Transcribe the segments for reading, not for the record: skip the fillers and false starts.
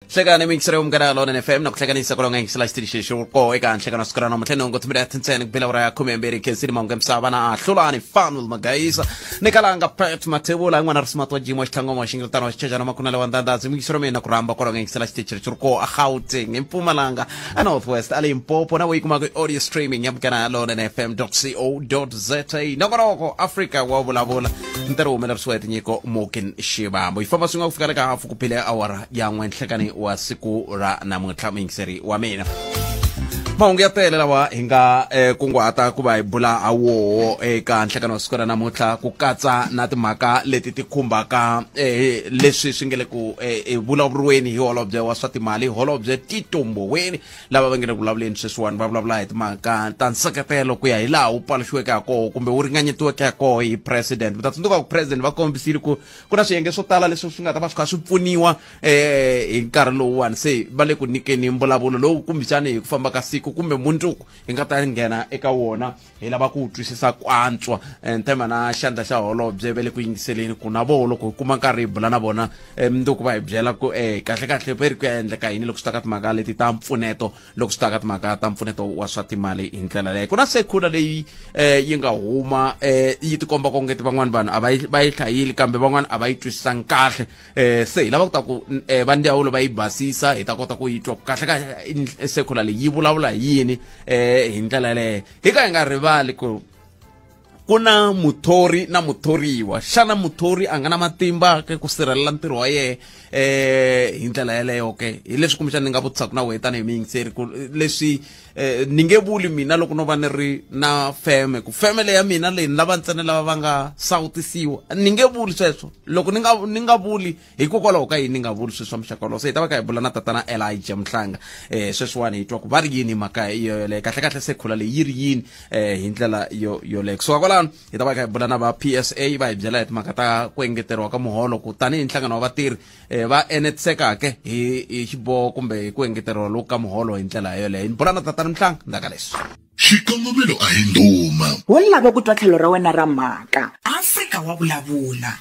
Hlekani mixere umngana lona FM na kuhlekanisa kolonga ngisela xitichi xi ko eka nhlekano siku ra namuntlha nongo timira tintsene ku bela ura ya 12 khensini mahungu ya misava na hlulani Fanuel Magaisa ni kalanga Pet Mathebula n'wana ri simatwa jimo xitlhangoma xingiritano wa xichechana makunale wa ndandadzi mixere mina ku rhamba kolonga ngisela xitichi xi ko a Gauteng eMpumalanga a North West a Limpopo na wu kuma ku audio streaming ya munghana lona FM co za nongonoko Afrika wa vulavula ntirho humelerisiwa hi tinyiko Morgan Xivambo yi famba swin'we ku fika le ka hafu ku phile awara ya n'we nhlekani wa siku ra namuntlha muyingiseri wa mina. Mahungu ya tele lawa hi nga kunguhata ku va hi bula ha woho eka nhlekani wa siku ra namuntlha, ku katsa na timhaka leti ti khumbaka leswi swi nge le ku vulavuriweni hi holobye wa swa timali, holobye Tito Mboweni, lava va nge le ku vulavuleni sweswiwani va vulavula hi timhaka ta nseketelo ku ya hi laha wu paluxiweke ha koho kumbe wu ringanyetiweke ha koho hi president. Mi ta tsundzuka ku president va kombisile ku ku na swiyenge swo tala leswi swi nga ta va swi kha swi pfuniwa hi nkarhi lowuwani, se va le ku nyikeni mbulavulo lowu kumbexani hi ku famba ka siku kumbe mundzuku hi nga ta nghena eka wona, hi lava ku twisisa ku antswa. Nthemba na xandla xa holobye va le ku yingiseleni ku na voho loko hi kuma nkarhi hi bula na vona mundzuku va hi byela ku kahle kahle va ri ku ya endleka yini loko swi ta ka timhaka leti ta mpfuneto, loko swi ta ka timhaka ta mpfuneto wa swa timali hi ndlela leyi. Ku na sekhula leyi yi nga huma yi tikomba ko ngeti van'wani vanhu a va yi va yi hlayile kambe van'wani a va yi twisisangi kahle, se hi lava ku ta ku va ndzawulo va yi basisa hi ta kota ku yi twa ku kahle kahle sekhula leyi yi vulavula hi yini hi ndlela yaleyo. Hi ka hi nga rivali ku ku na muthori na muthoriwa. Xana muthori a nga na matimba ke ku sirhelela ntirho wa yehe hi ndlela yeleyo ke? Hi leswi kumbexana ni nga vutisaka na wehe tanihi muyingiseri ku leswi ni nge vuli mina loko no va ni ri na feme ku feme leya mina leyi ni lava ntsena lava va nga sawutisiwa, ni nge vuli sweswo. Loko ni nga vuli, hikokwalaho ka yini ni nga vuli swilo swa muxaka wolowo? Se hi ta va ka hi bula na tatana Elijah Mhlanga sweswiwani hi twa ku va ri yini mhaka yo yoleyo, kahle kahle sekhula leyi yi ri yini hi ndlela yo yoleyo. Kusuka kwalano hi ta va ka hi bula na va PSA va hi byela hi timhaka ta ku engeteriwa ka muholo, ku tanihi nhlangano wa vatirhi va enetisekake hi xiboho kumbe hi ku engeteriwa loku ka muholo hi ndlela yoleyo. Ni bula na tatana Mhlanga ndzhaku ka leswi. Xikongomelo a hi ndhuma. Wo lava ku twa tlhelo ra wena ra mhaka. Afrika wa vulavula.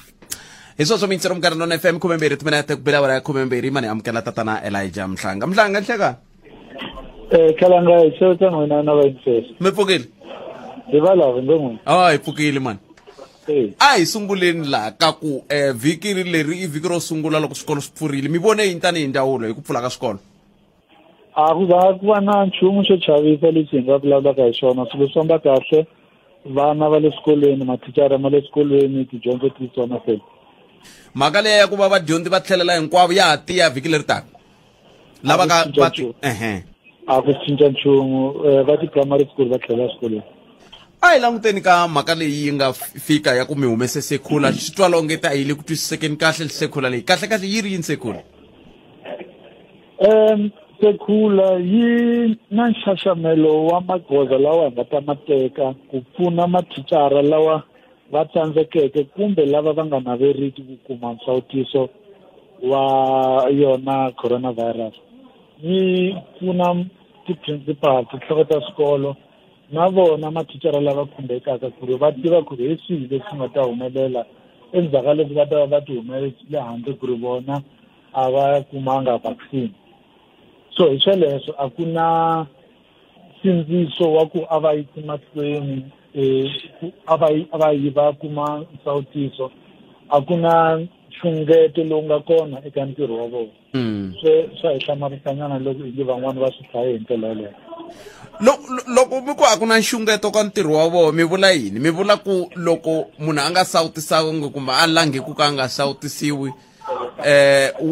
Hi sweswo miyingisero munghana nona FM, 12 timinete ku bela awara ya 12. Mani amukela tatana Elijah Mhlanga. Mhlanga, nhleka. Khalanga, hi xeweta n'wina na vayingiseri. Mi pfukile? Hi va lava nge n'wina. A hi pfukile mani. Eh. A hi sunguleni laha ka ku vhiki leri i vhiki ro sungula loko swikolo swi pfurile, mi vone yini tanihi ndzawulo hi ku pfula ka swikolo? A ku za ku va na nchumu xo chavisa lexi hi nga vulavulaka hi xona. Swilo swi famba kahle, vana va le swikolweni, mathicara ma le swikolweni, tidyondzo ti yisiwa mahlweni. Mhaka leyi ya ku va vadyondzi va tlhelela hinkwavo ya ha tiya vhiki leri taka lava ka A ku va cinca nchumu. Ehe. A ku cinca nchumu, va ti-primary school va tlhelela swikolweni. A hi languteni ka mhaka leyi yi nga fika ya ku mi humese sekhula, swi twala onge a yi le ku twisisekeni kahle sekhula leyi, kahle kahle yi ri yini sekhula? Sekhula yi na nxaxamelo wa magoza lawa hi nga ta ma teka ku pfuna mathicara lawa va tsandzekeke kumbe lava va nga naveriki ku kuma nsawutiso wa yona coronavirus. Yi pfuna ti-principal, tinhloko ta swikolo, na vona mathicara lava khumbekaka ku ri va tiva ku ri hi swihi leswi nga ta humelela endzhaku ka loko va ta va va ti humesile handle ku ri vona a va kumanga vaccine. So hi sweleswo, a ku na nsindziso wa ku a va yisi mahlweni a va yi va kuma nsawutiso, a ku na nxungeto lowu nga kona eka ntirho wa vona. Se swa hi hlamarisanyana loko ingi van'wani va swi hlaye hi ndlela yeleyo. Loko mi ku a ku na nxungeto ka ntirho wa vona, mi vula yini? Mi vula ku loko munhu a nga sawutisangi kumbe a langhi ku ka a nga sawutisiwi,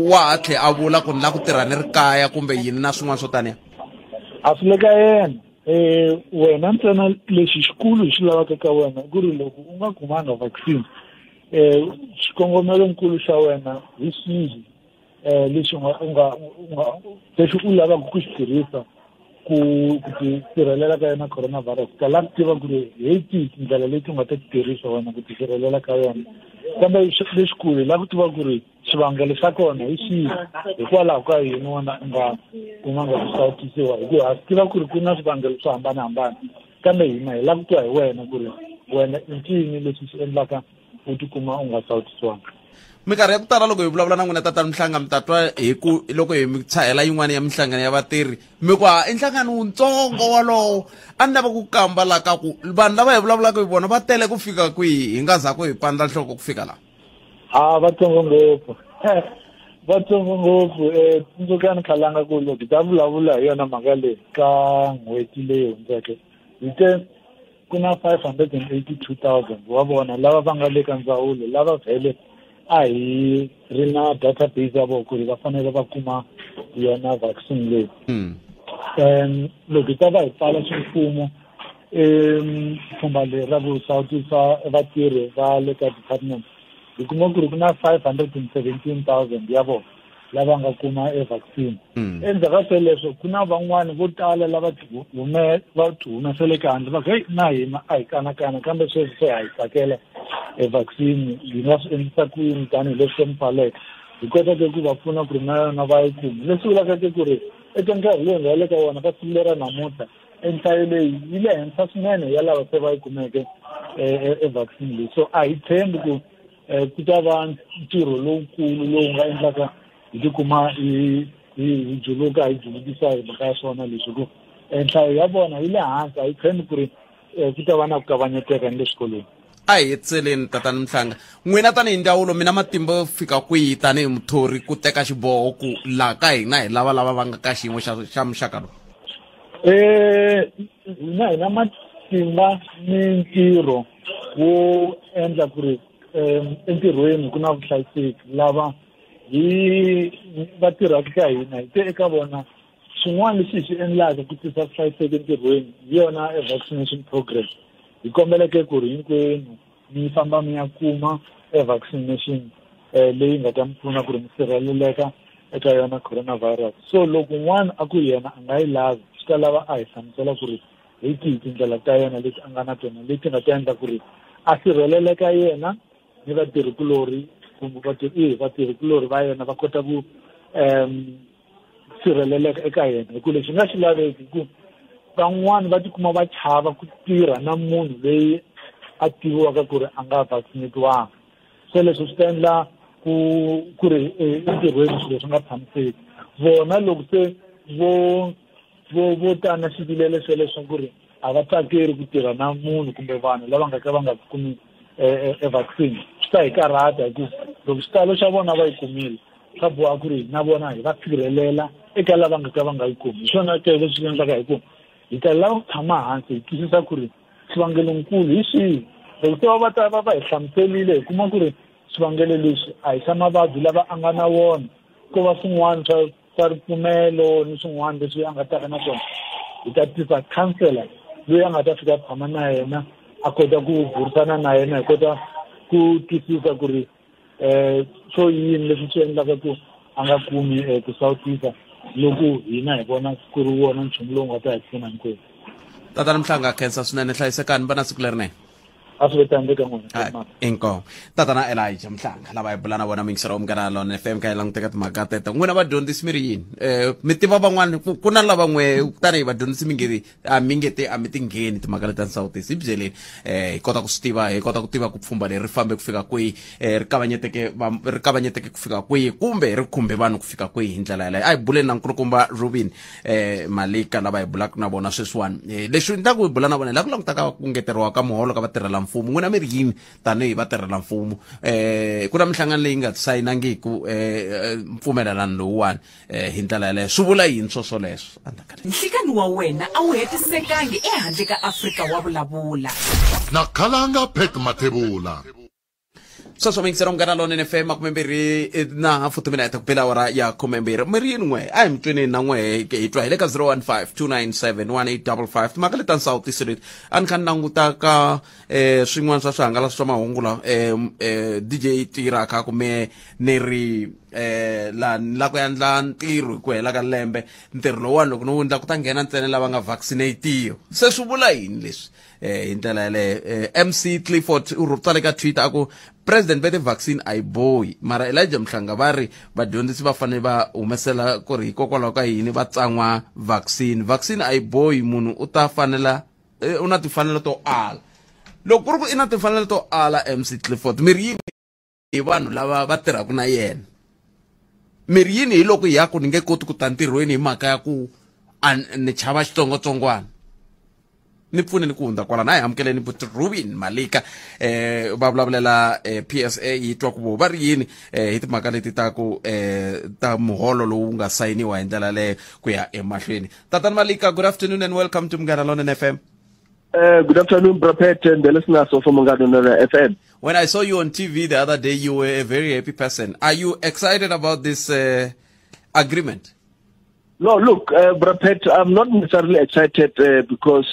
wa ha tlhe a vula ku ni la ku tirha ni ri kaya kumbe yini na swin'wana swo taniya? A swi le ka yena. Wena ntsena lexi xikulu hi xi lavaka ka wena ku ri loko u nga kumanga vaccine, xikongomelonkulu xa wena hi xihi, lexi u nga lexi u lavaka ku xi tirhisa ku ti sirhelela ka yona coronavirus. Ka lava ku tiva ku ri hi tihi tindlela leti u nga ta ti tirhisa wena ku ti sirhelela ka yona, kambe lexikulu hi lava ku tiva ku ri xivangelo xa kona hi xihi, hikwalaho ka yini wena u nga kumanga ku sawutisiwa, hikuva ha swi tiva ku ri ku na swivangelo swo hambanahambana, kambe hina hi lava ku twa hi wena ku ri wena i ncini lexi xi endlaka u tikuma u nga sawutisiwanga. Minkarhi ya ku tala loko hi vulavula na n'wina Tatana Mhlanga, mi ta twa hi ku loko hi mi tshahela yin'wana ya minhlangano ya vatirhi mi ku ha i nhlangano wutsongo walowo. A ni lava ku kamba la ka ku vanhu lava hi vulavulaka hi vona va tele ku fika kwihi, hi nga za ku hi pandza nhloko ku fika laha? A vatsongo ngopfu, vatsongo ngopfu. Tsundzukani khalanga ku loko hi ta vulavula hi yona mhaka leyi ka n'hweti leyi hundzeke, hi te ku na 582 000 wa vona lava va nga le ka ndzawulo, lava vhele a hi ri na database ya vona ku ri va fanele va kuma yona vaccine leyi. Loko hi ta va hi pfala ximfumo pfhumba leri ra ku sawutisa vatirhi va le ka department, hi kuma ku ri ku na 517 000 ya vona lava nga kuma e vaccine. Endzhaku ka sweleswo ku na van'wani vo tala lava va ti humeseleke handle va ku, heyi, na hina a hi kanakana, kambe sweswi se ha yi tsakela e vaccine, hi nga swi endlisa ku yini tanihileswi se mi pfaleke? Hi kota ke ku va pfuna ku ri na yona va yi kuma. Leswi vulaka ke ku ri eka nkarhi lowu hi nga le ka wona, ka siku lera namuntlha, nhlayo leyi yi le henhla swinene ya lava se va yi kumeke e vaccine leyi. So a hi tshembi ku ku ta va ntirho lowukulu lowu nga endlaka hi tikuma hi juluka, hi julukisa hi mhaka ya swona leswi, ku nhlayo ya vona yi le hansi. A hi tshembi ku ri ku ta va na ku kavanyeteka ni le swikolweni. A hi hetseleni, Tatana Mhlanga. N'wina tanihi ndzawulo, mina matimba yo fika kwihi tanihi muthori ku teka xiboho ku laha ka hina hi lava lava va nga ka xiyimo xa muxaka lowu? Hina hi na matimba ni ntirho wo endla ku ri entirhweni ku na vuhlayiseki. Lava hi va tirhaka ka hina, hi te eka vona swin'wana leswi hi swi endlaka ku tisa vuhlayiseki entirhweni hi yona e vaccination program. Hi kombeleke ku ri hinkwenu mi famba mi ya kuma e vaccination leyi nga ta mi pfuna ku ri mi sirheleleka eka yona coronavirus. So loko un'wana a ku yena a nga yi lavi, swi ta lava a hi hlamusela ku ri hi tihi tindlela ta yena leti a nga na tona leti nga ta endla ku ri a sirheleleka yena ni vatirhikulorhi, kumbe vatirhikulorhi va yena va kota ku sirheleleka eka yena. Hi ku lexi nga xi laveki ku van'wani va tikuma va chava ku tirha na munhu loyi a tiviwaka ku ri a nga vaccinatiwanga, so leswi swi ta endla ku ri entirhweni swilo swi nga tshamiseki. Vona loko se vo ta na xivilelo xelexo ku ri a va tsakeri ku tirha na munhu kumbe vanhu lava nga ka va nga kumi e vaccine, swi ta hi karhata, hi ku loko xitalo xa vona va yi kumile, swa boha ku ri na vona hi va sirhelela eka lava nga ka va nga yi kumi. Hi swona ke leswi endlaka hi ku hi ta lava ku tshama hansi hi twisisa ku ri xivangelonkulu hi swihi. Loko se va ta va hi hlamuselile, hi kuma ku ri xivangelo lexi a hi xa mavabyi lava a nga na wona, ko va swin'wana swa ripfumelo ni swin'wana leswi a nga taka na swona, hi ta tisa counsellor loyi a nga ta fika tshama na yena, a kota ku burisana na yena, hi kota ku twisisa ku ri swo yini leswi swi endlaka ku a nga kumi ku sawutisa loko hina hi vona ku ri wona nchumu lowu nga ta hi pfuna hinkwenu. Tatana Mhlanga, khensa swinene. Hlayisekani, va na siku lerinene. A swi vetani ka n'wina. Inkomu, Tatana Elijah Mhlanga, lava hi bula na vona mingisero wa Munghana Lona FM. Ka hi languteka timhaka teto, n'wina vadyondzisi mi ri yini? Mi tiva van'wani ku na lava n'we tanihi vadyondzisi mi nge a mi nge te a mi ti ngheni timhaka leti ta nsawutiso. Hi byeleni hi kota ku swi tiva, hi kota ku tiva ku pfhumba leri ri fambe ku fika kwihi, ri kavanyeteke ku fika kwihi, kumbe ri khumbe vanhu ku fika kwihi hi ndlela yaleyo. A hi buleni na nkulukumba Rubin Malika, lava hi bulaka na vona sweswiwani. Leswi endlaka hi bula na vona hi lava ku langutaka ku ngeteriwa ka muholo ka vatirhela mfumo. N'wina mi ri yini tanihi vatirhela mfumo? Ku na minhlangano leyi nga sayinangiku mpfumelelano lowuwani hi ndlela yaleyo. Swi vula yini swo swoleswo? Nhlikani wa wena a wu hetisekangi ehandle ka Afrika wa Vulavula. Na Khalanga Pet Mathebula. Sweswo mingisero Munghana Lonene FM, 24 na hafu timinete ku bela awara ya 12. Mi ri yini n'we? A hi mi twini na n'we, hi twa hi le ka 015 297 1855. Timhaka leti ta nsawutiso leti a ni kha ni languta ka swin'wana swa swihangalasi swa mahungu la DJ tirha kha kume ni ri la ni la ku endla ntirho hi ku hela ka lembe. Ntirho lowuwani loko ni wu endla, ku ta nghena ntsena lava nga vaccinatiwa. Se swi vula yini leswi hi ndlela yaleyo? MC Clifford u tsale ka Twitter a ku president va ti-vaccine a yi bohi, mara Elijah Mhlanga va ri vadyondzisi va fanele va humesela ku ri hikokwalaho ka yini va tsan'wa vaccine. Vaccine a yi bohi, munhu u ta fanela u na timfanelo to ala. Loko ku ri ku i na timfanelo to ala, MC Clifford, mi ri yini? Hi vanhu lava va tirhaka na yena mi ri yini hi loko ya ku ni nge koti ku ta ntirhweni hi mhaka ya ku a ni chava xitsongwatsongwana ni pfuneni ku hundza kwalano a hi amukeleni buti Rubin Malika va vulavulela PSA yi twa ku vo va ri yini hi timhaka leti ta ku ta muholo lowu nga sayiniwa hi ndlela leyo ku ya emahlweni. Tatana Malika, good afternoon and welcome to Munghana Lonene FM. Good afternoon, Prophet, and the listeners of Munghana Lonene FM. When I saw you on TV the other day, you were a very happy person. Are you excited about this agreement? No, look, Prophet, I'm not necessarily excited because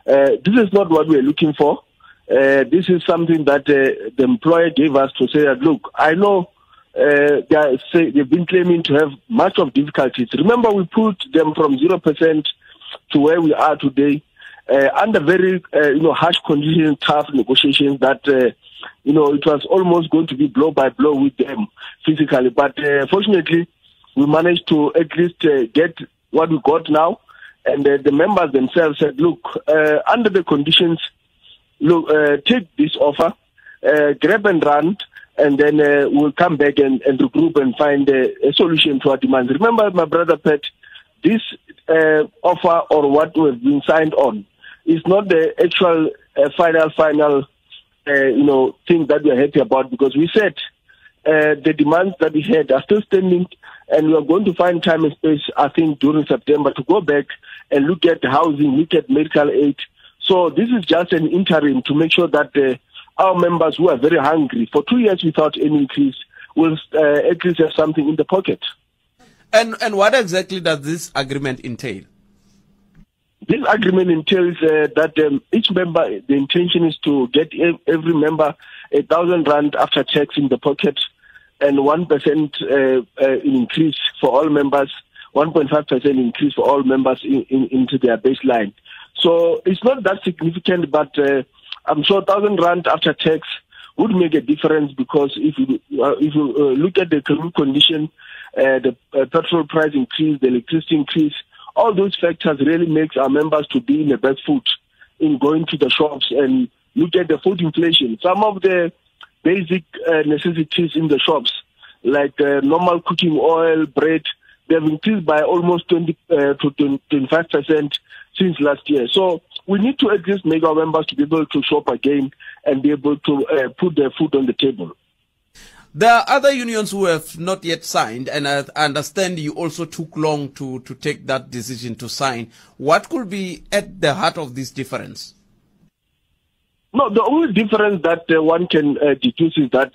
this is not what we're looking for. This is something that the employer gave us to say that, look, I know they've been claiming to have much of difficulties. Remember, we pulled them from 0% to where we are today under very harsh conditions, tough negotiations that, it was almost going to be blow by blow with them physically. But fortunately, we managed to at least get what we got now. And the members themselves said, look, under the conditions, look, take this offer, grab and run, and then we'll come back and regroup and find a solution to our demands. Remember, my brother Pat, this offer or what we've been signed on is not the actual final, thing that we're happy about, because we said the demands that we had are still standing, and we are going to find time and space, I think, during September to go back and look at housing, look at medical aid. So this is just an interim to make sure that our members who are very hungry for 2 years without any increase will at least have something in the pocket. And what exactly does this agreement entail? This agreement entails that each member, the intention is to get every member 1,000 rand after tax in the pocket, and 1% increase for all members, 1.5% increase for all members into their baseline. So it's not that significant, but I'm sure 1,000 rand after tax would make a difference, because if you look at the current condition, the petrol price increase, the electricity increase, all those factors really makes our members to be in the best foot in going to the shops and look at the food inflation. Some of the basic necessities in the shops, like normal cooking oil, bread, they've increased by almost 20 to 25% since last year. So we need to at least make our members to be able to shop again and be able to put their food on the table. There are other unions who have not yet signed, and I understand you also took long to take that decision to sign. What could be at the heart of this difference? No, the only difference that one can deduce is that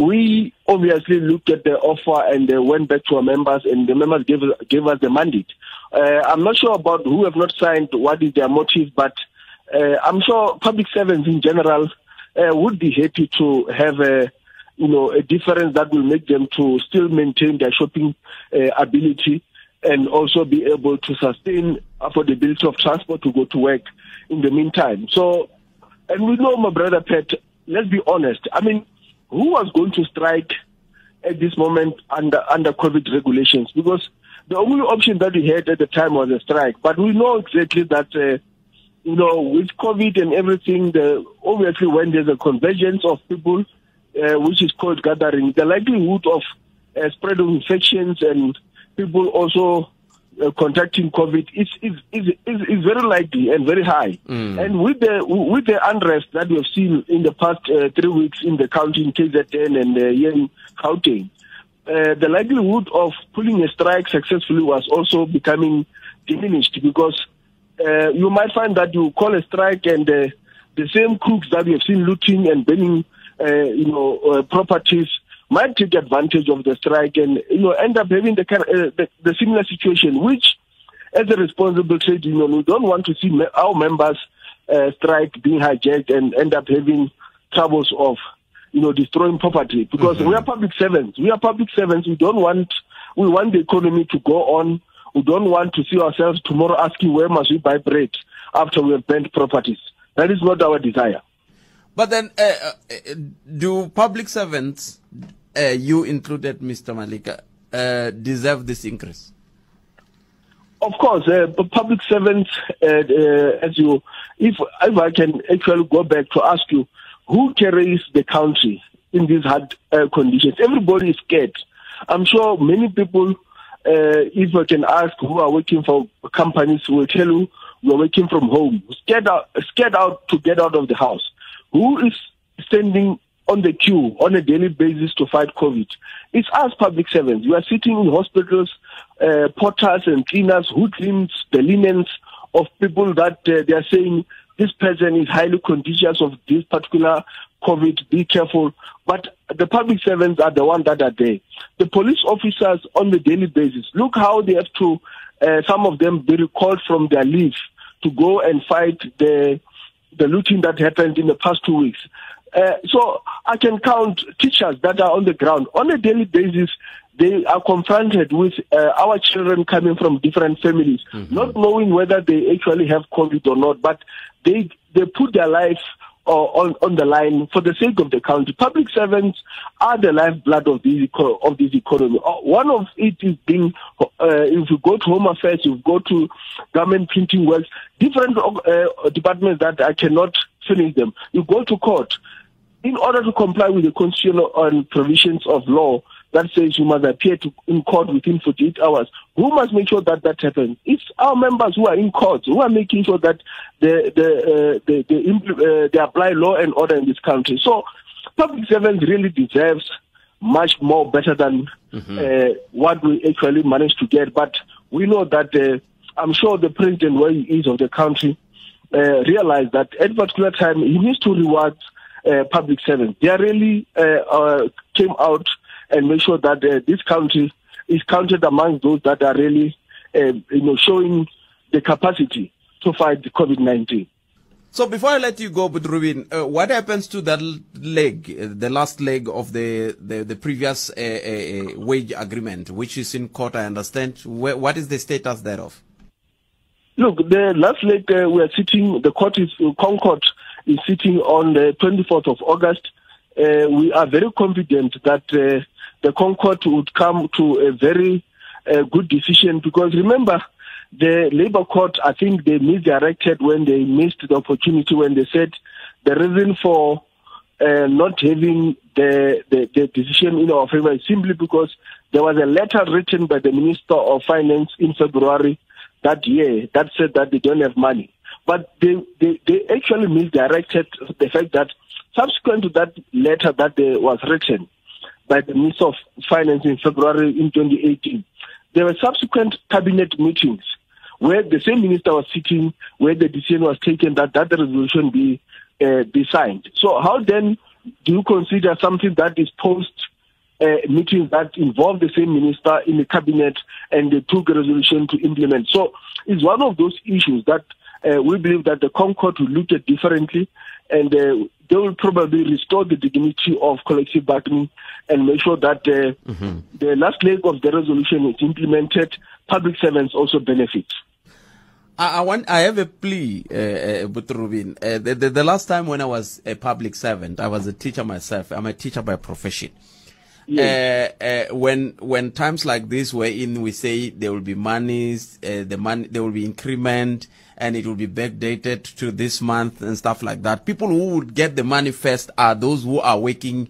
we obviously looked at the offer and went back to our members, and the members gave us the mandate. I'm not sure about who have not signed, what is their motive, but I'm sure public servants in general would be happy to have a difference that will make them to still maintain their shopping ability and also be able to sustain affordability of transport to go to work in the meantime. So, and we know, my brother Pat, let's be honest. I mean, who was going to strike at this moment under COVID regulations? Because the only option that we had at the time was a strike. But we know exactly that, with COVID and everything, obviously when there's a convergence of people, which is called gathering, the likelihood of spread of infections and people also contracting COVID is very likely and very high. Mm. And with the unrest that we have seen in the past 3 weeks in the county, in KZN and here in Gauteng, the likelihood of pulling a strike successfully was also becoming diminished, because you might find that you call a strike and the same crooks that we have seen looting and burning properties might take advantage of the strike and end up having the similar situation, which, as a responsible trade union, we don't want to see our members strike being hijacked and end up having troubles of destroying property, because we are public servants. We are public servants. We want the economy to go on. We don't want to see ourselves tomorrow asking where must we buy bread after we have burnt properties. That is not our desire. But then, do public servants, you included, Mr. Malika, deserve this increase? Of course, public servants, if I can actually go back to ask you, who carries the country? in these hard conditions. Everybody is scared. I'm sure many people, if I can ask who are working for companies, will tell you we are working from home, scared out to get out of the house. Who is standing on the queue on a daily basis to fight COVID? It's us public servants. We are sitting in hospitals, porters and cleaners who cleans the linens of people that they are saying this person is highly contagious of this particular COVID, be careful. But the public servants are the ones that are there. The police officers on the daily basis, look how they have to, some of them be recalled from their leave to go and fight the looting that happened in the past 2 weeks. So I can count teachers that are on the ground. On a daily basis, they are confronted with our children coming from different families, mm-hmm. not knowing whether they actually have COVID or not, but they put their life on the line for the sake of the country. Public servants are the lifeblood of this economy. One of it is being, if you go to Home Affairs, you go to government printing works, different departments that I cannot finish them. You go to court. In order to comply with the constitutional and provisions of law that says you must appear in court within 48 hours, who must make sure that that happens? It's our members who are in court, who are making sure that they apply law and order in this country. So public servants really deserves much more better than mm-hmm. What we actually managed to get. But we know that I'm sure the president, where he is of the country, realized that at particular time he needs to reward public servants. They really came out and make sure that this country is counted among those that are really, showing the capacity to fight the COVID-19. So before I let you go, but Reuben, what happens to that leg, the last leg of the previous wage agreement, which is in court, I understand. What is the status thereof? Look, the last leg we are sitting, the court is, ConCourt is sitting on the 24th of August. We are very confident that the ConCourt would come to a very good decision, because remember, the Labour Court, I think they misdirected when they missed the opportunity when they said the reason for not having the decision in our favor is simply because there was a letter written by the Minister of Finance in February that year that said that they don't have money. But they actually misdirected the fact that subsequent to that letter that was written by the Minister of Finance in February in 2018, there were subsequent cabinet meetings where the same minister was sitting, where the decision was taken that that resolution be signed. So how then do you consider something that is post meetings that involve the same minister in the cabinet and they took a resolution to implement? So it's one of those issues that we believe that the ConCourt will look at differently, and they will probably restore the dignity of collective bargaining and make sure that the last leg of the resolution is implemented. Public servants also benefit. I have a plea, Reuben. The last time when I was a public servant, I was a teacher myself. I'm a teacher by profession. Yes. When times like this wherein we say there will be monies, there will be increment, and it will be backdated to this month and stuff like that. People who would get the money first are those who are working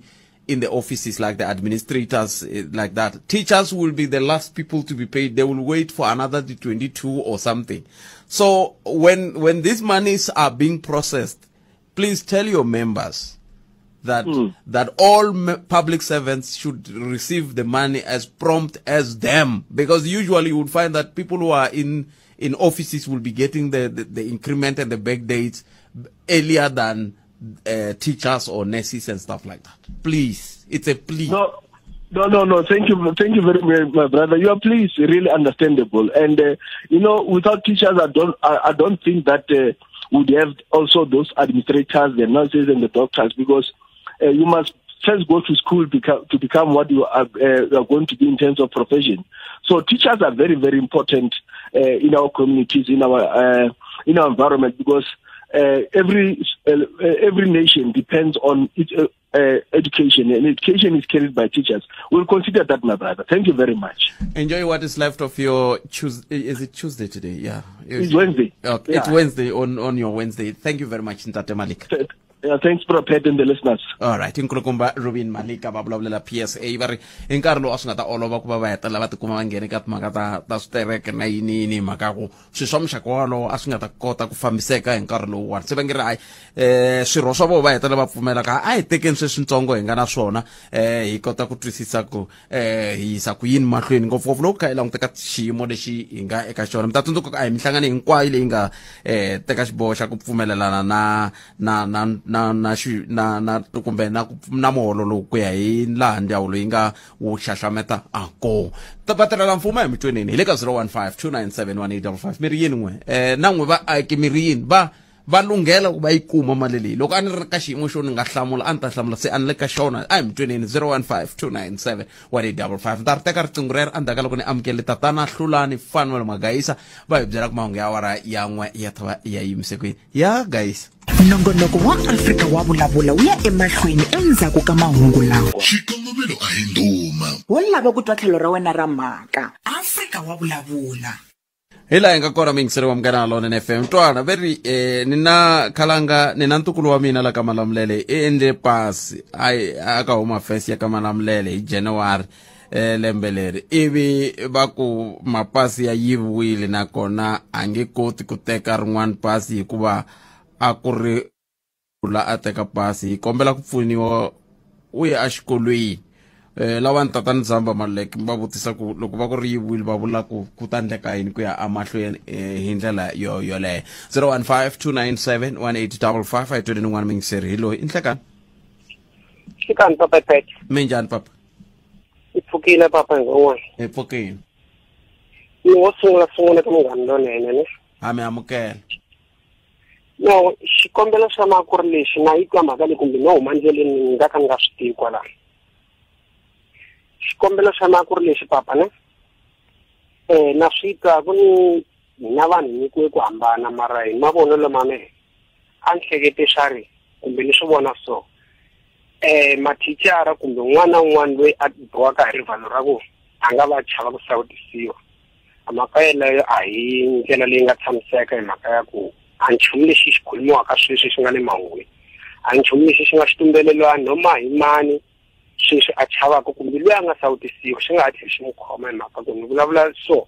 in the offices, like the administrators, like that. Teachers will be the last people to be paid. They will wait for another 22 or something. So when these monies are being processed, please tell your members that that all public servants should receive the money as prompt as them, because usually you would find that people who are in offices will be getting the increment and the back dates earlier than teachers or nurses and stuff like that. Please, it's a plea. No. Thank you very much, my brother. Your plea is really understandable, and without teachers, I don't think that we'd have also those administrators, the nurses, and the doctors, because you must first go to school to become what you are going to be in terms of profession. So teachers are very, very important in our communities, in our environment, because every nation depends on its education, and education is carried by teachers. We'll consider that, my brother. Thank you very much. Enjoy what is left of your Tuesday. Is it Tuesday today? Yeah. It's Wednesday. Okay. Yeah. It's Wednesday on your Wednesday. Thank you very much, Ntate Maleka. Yeah, thanks Prophet and the listeners. All right, nkulukumba Rubin Malika va vulavulela PSA va ri hi nkarhi lowu a swi nga ta olova ku va va hetelela va tikuma va nghene ka timhaka ta ta switereke na yini yini hi mhaka ku swilo swa muxaka wolowo a swi nga ta kota ku fambiseka hi nkarhi lowuwani se va nge ri hayi um swirho swa vona va hetelela va pfumela ka a hi tekeni sweswitsongo hi nga na swona um hi kota ku twisisa ku eh hi yisa ku yini mahlweni ngopfungopfu loko kha hi languta ka xiyimo lexi hi nga eka xona mi ta tsundzuka ku a hi minhlangano hinkwayo leyi nga eh teka xiboho xa ku pfumelelana na na na na na xi na na kumbe na na muholo lowu ku ya hi laha ndzawulo yi nga wu xaxameta a ko vatirhela mfumo hi mitweneni hi le ka 015 297 1855 mi ri yini n'we eh na n'we vaaki mi ri yini va va lunghela ku va yi kuma mali leyi loko a ni ri ka xiyimo xo ni nga hlamula a ni ta hlamula se a ni le ka xona a hi mi tweneni 015 297 1855 ni ta ri teka riqingho rero endzhaku ka loko ni amukele tatana hlulani fanuel magayisa va hi byela ku mahungu ya awara ya n'we ya ta va ya yimise kwini ya gayisa Nongonoko wa Afrika wa Vulavula wu ya emahlweni endzhaku ka mahungu lawa. Xikongomelo a hi ndhuma. Wo lava ku twa tlhelo ra wena ra mhaka. Afrika wa Vulavula. Hi laha hi nga kona muyingiseri wa Munghana Lonene FM. Twana ve ri ni na khalanga ni na ntukulu wa mina la ka Malamulele i endle pasi a a ka Home Affairs ya ka Malamulele hi January lembe leri ivi va ku mapasi ya yiviwile nakona a nge koti ku teka rin'wana pasi hikuva a ku ri la a teka pasi hi kombela ku pfuniwa u ya exikolweni eh lava ni tatani Zamba Maluleke va vutisa ku loko va ku ri yiviwile va vula ku ku ta endleka yini ku ya emahlweni eh, hi ndlela yo yoleyo 015 297 1855 a hi tweleni n'wana mingiseri hi loyi i nhlekani Xikani papa Pete. Minjhani papa? I pfukile papa hi ngon'wana. Hi pfukile. Ni wo sungula sungula ka munghana lonene ne. Ha mi amukela. No, xikombelo xa ma ku ri lexi na yi twa mhaka leyi kumbe no huma ndleleni ni nga ka ni nga swi tivi kwalano. Xikombelo xa ma ku ri lexi papa ne. Eh na swi twa ku ni hina vanhu hi nyikiwe ku hambana mara hi mavonelo ma mehe a ni hlekete swa ri kumbe ni swi vona so eh mathicara kumbe un'wana na un'wana loyi a bohaka hi rivalo ra ku a nga va chava ku sawutisiwa mhaka yeleyo a hi ndlela leyi nga tshamiseka hi mhaka ya ku a nchumu lexi xi khulumiwaka sweswi xi nga le mahungwini a nchumu lexi xi nga xi tumbelelwani noma hi mani sweswi a chavaka kumbe loyi a nga sawutisiwa xi nga ha tlheli xi n'wi khoma hi mhaka ku ni vulavula so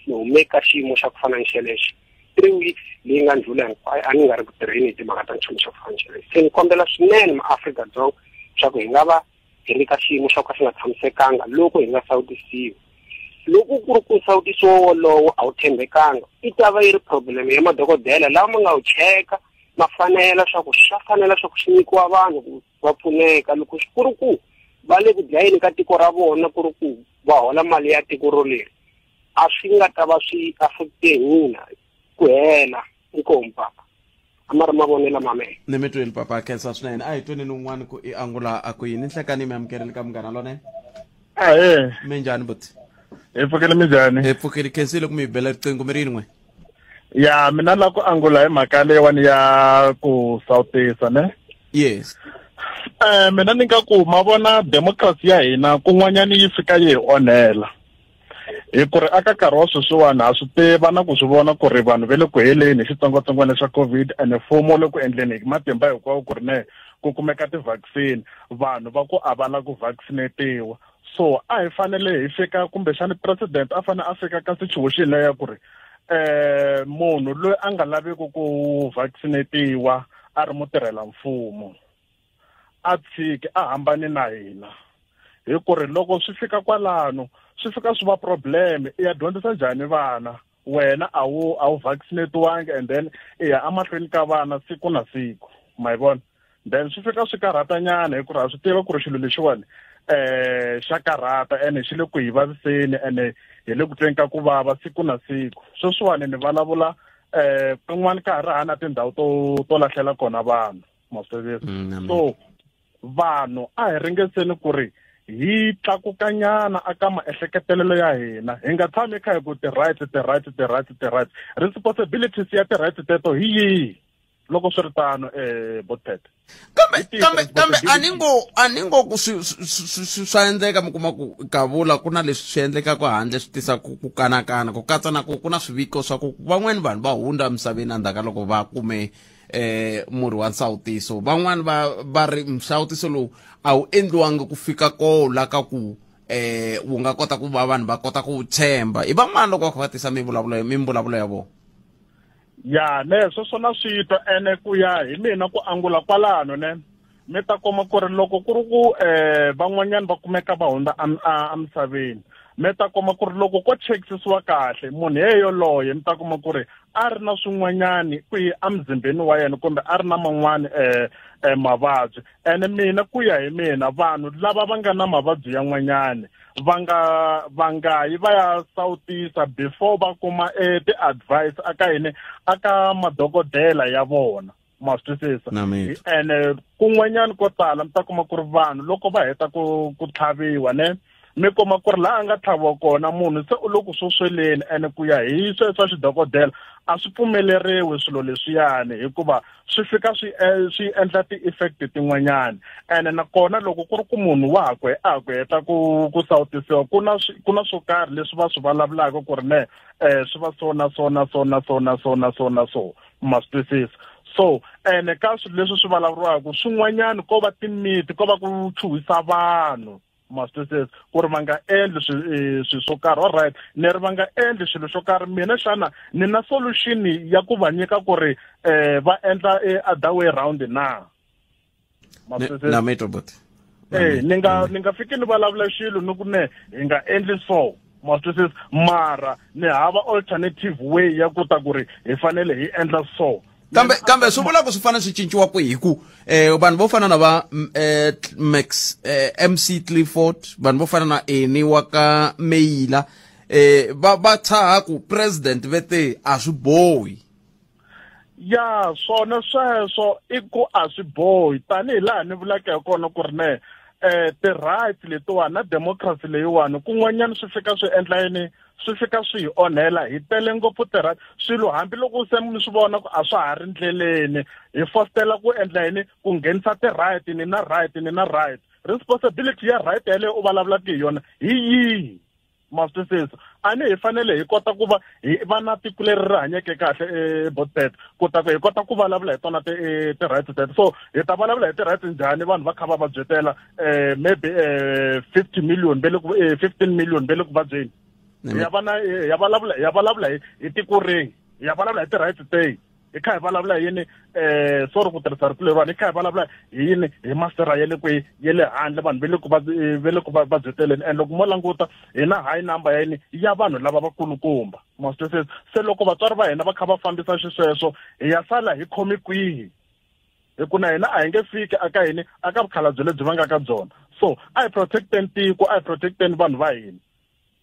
ni hume ka xiyimo xa ku fana ni xelexo three weeks leyi nga ndlula hinkwayo a ni nga ri ku tirheni hi timhaka ta nchumu xa ku fana ni xelexo se ni kombela swinene maAfrika-Dzonga swa ku hi nga va hi ri ka xiyimo xa ku ka xi nga tshamisekanga loko hi nga sawutisiwi loko ku ri ku nsawutiso wolowo a wu tshembekanga i ta va yi ri problem ya madokodela lawa ma nga wu cheka ma fanela swa ku swa fanela swa ku swi nyikiwa vanhu ku va pfuneka loko ku ri ku va le ku dlayeni ka tiko ra vona ku ri ku va hola mali ya tiko roleri a swi nga ta va swi affecte hina ku hela inkomu papa a ma ri mavonelo ma mehe ni mi twile papa khensa swinene a hi tweni ni un'wana ku i angula a ku yini nhlekani mi amukerile ka munghana lonene Ahee, mi njhani buti hi pfukile minjhani? Hi pfukile khensile ku mi hi bela riqingho mi ri yini n'we Ya mina la ku angula hi mhaka leyiwani ya ku sawutisa ne. Yes. Mina ni nga ku ma vona democracy ya hina kun'wanyani yi fika yi hi onhela. Hi ku ri aka nkarhi wa sweswiwani ha swi tiva na ku swi vona ku ri vanhu va le ku heleni hi xitsongwatsongwana xa COVID ene mfumo wu le ku endleni hi matimba hinkwawo ku ri ne ku kumeka ti-vaccine vanhu va ku a va la ku vaccinatiwa so a hi fanele hi fika kumbexani president a fanele a fika ka situation leya ku ri munhu loyi a nga laveki ku vaccinatiwa a ri mutirhela mfumo a tshiki a hambani na hina hi ku ri loko swi fika kwalano swi fika swi va problem i ya dyondzisa njhani vana wena a wu a wu vaccinatiwangi and then i ya emahlweni ka vana siku na siku ma yi vona then swi fika swi karhata nyana hi ku ri ha swi tiva ku ri xilo lexiwani xa karhata ene xi le ku hi vaviseni ene hi le ku tweni ka ku vava siku na siku sweswiwani ni vulavula kun'wana ka ha ri hana tindhawu to to lahlela kona vanhu ma swi tivisa so vanhu a hi ringeseni ku ri hi tlakukanyana aka maehleketelelo ya hina hi nga tshami kha hi ku ti-rights ti-rights ti-rights ti-rights responsibilities ya ti-rights teto hi yihi loko swi ri tano botpet kambe kambe kambe a ni ngo a ni ngo ku swi swi swa endleka mi kuma ku kavula ku na leswi swi endlekaka handle swi tisa ku ku kanakana ku katsa na ku ku na swiviko swa ku van'wani vanhu va hundza emisaveni endzhaku ka loko va kume Murhi wa nsawutiso van'wani va ri nsawutiso lowu a wu endliwangi ku fika kola ka ku wu nga kota ku va vanhu va kota ku wu tshemba. I van'wani loko va kha va tisa mimbulavulo ya vona. Ya ne sweswo na swi twa, ene ku ya hi mina ku angula kwalano ne mi ta kuma ku ri loko ku ri ku van'wanyana va kumeka va hundza emisaveni, mi ta kuma ku ri loko ko chekisisiwa kahle munhu yeyoloye mi ta kuma ku ri a ri na swin'wanyani kwihi emuzimbeni wa yena kumbe a ri na man'wani mavabyi. Ene mina ku ya hi mina vanhu lava va nga na mavabyi yan'wanyani va nga yi va ya sawutisa before va kuma ti-advice aka yini aka madokodela ya vona. Ma swi twisisa? Ene kun'wanyani ko tala mi ta kuma ku ri vanhu loko va heta ku tlhaviwa ne mi kuma ku ri laha a nga tlhaviwa kona munhu se u le ku swosweleni, ene ku ya hi sweswo xidokodela a swi pfumeleriwi swilo leswiyani hikuva swi fika swi endla ti-effect tin'wanyani. Ene nakona loko ku ri ku munhu wa ha ku a ku heta ku sawutisiwa ku na swo karhi leswi va swi vulavulaka ku ri ne swi va so na so na so na so na so na so na so. Ma swi twisisa? So ene ka swilo leswi swi vulavuriwaka swin'wanyani ko va timiti ko va ku chuhisa vanhu. Ma swi twisisa ku ri va nga endli swilo swo karhi. All right, ni ri va nga endli swilo swo karhi, mina xana ni na solution ya ku va nyika ku ri va endla other way round na? Ma swi twisisa? Na metro bot. Ni nga fiki ni vulavula xilo ni ku ne hi nga endli so. Ma swi twisisa? Mara ni hava alternative way ya ku ta ku ri hi fanele hi endla so. Kambe swi vula ku swi fanele swi cinciwa kwihi ku vanhu vo fana na va Max MC Clifford, vanhu vo fana na Eni wa ka Meyila va tshaha ku president vete a swi bohi. Ya swona sweswo i ku a swi bohi tanihi laha ni vulaka hi kona ku ri ne ti-rights letiwani na democracy leyiwani kun'wanyana swi fika swi endla yini, swi fika swi hi onhela hi tele ngopfu ti-rights. Swilo hambiloko se mi swi vona ku a swa ha ri ndleleni hi fostela ku endla yini, ku nghenisa ti-right ni na right ni na right. Responsibility ya right yaleyo u vulavulaka hi yona hi yihi? Ma swi twisisa? A ni hi fanele hi kota ku va hi va na tiko leri ri hanyeke kahle botpet ku ta ku hi kota ku vulavula hi tona ti-rights teto. So hi ta vulavula hi ti-rights njhani vanhu va kha va vabyetela maybe 50 million ve le ku 15 million ve le ku vabyeni? Ya va na ya vulavula hi tiko rihi? Ya vulavula hi ti-rights tehi? Hi kha hi vulavula hi yini sorry ku tirhisa rito leriwani, hi kha hi vulavula hi yini hi masera ya le kwihi ya le handle vanhu ve le ku vabyeteleni. And loko mo languta hi na high number ya yini ya vanhu lava vakulukumba. Ma swi twisisa? Se loko vatswari va hina va kha va fambisa xisweswo hi ya sala hi khomi kwihi? Hi ku na hina a hi nge fiki aka yini aka vukhalabye lebyi va nga ka byona. So a hi protecteni tiko, a hi protecteni vanhu va hina,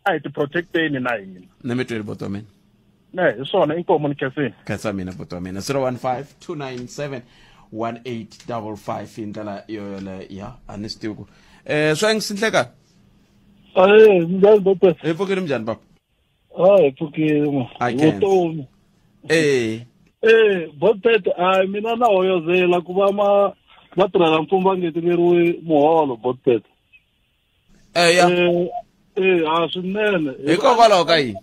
a hi ti protecteni na hina. Ni mi tweli boto wa mina. Ne hi swona inkomo ni khensini. Khensa mina boto wa mina. 015 297 1855 hi ndlela yoyoleyo. Ya a ni swi tivi ku swa nhlekani. Njhani boto? Hi pfukile njhani baba? Hi pfukile. Vutomi. Botpet a mina na hoyozela ku va vatirhela mfumo va ngeteleriwe muholo botpet. Ya. A swinene. Hikokwalaho ka yini?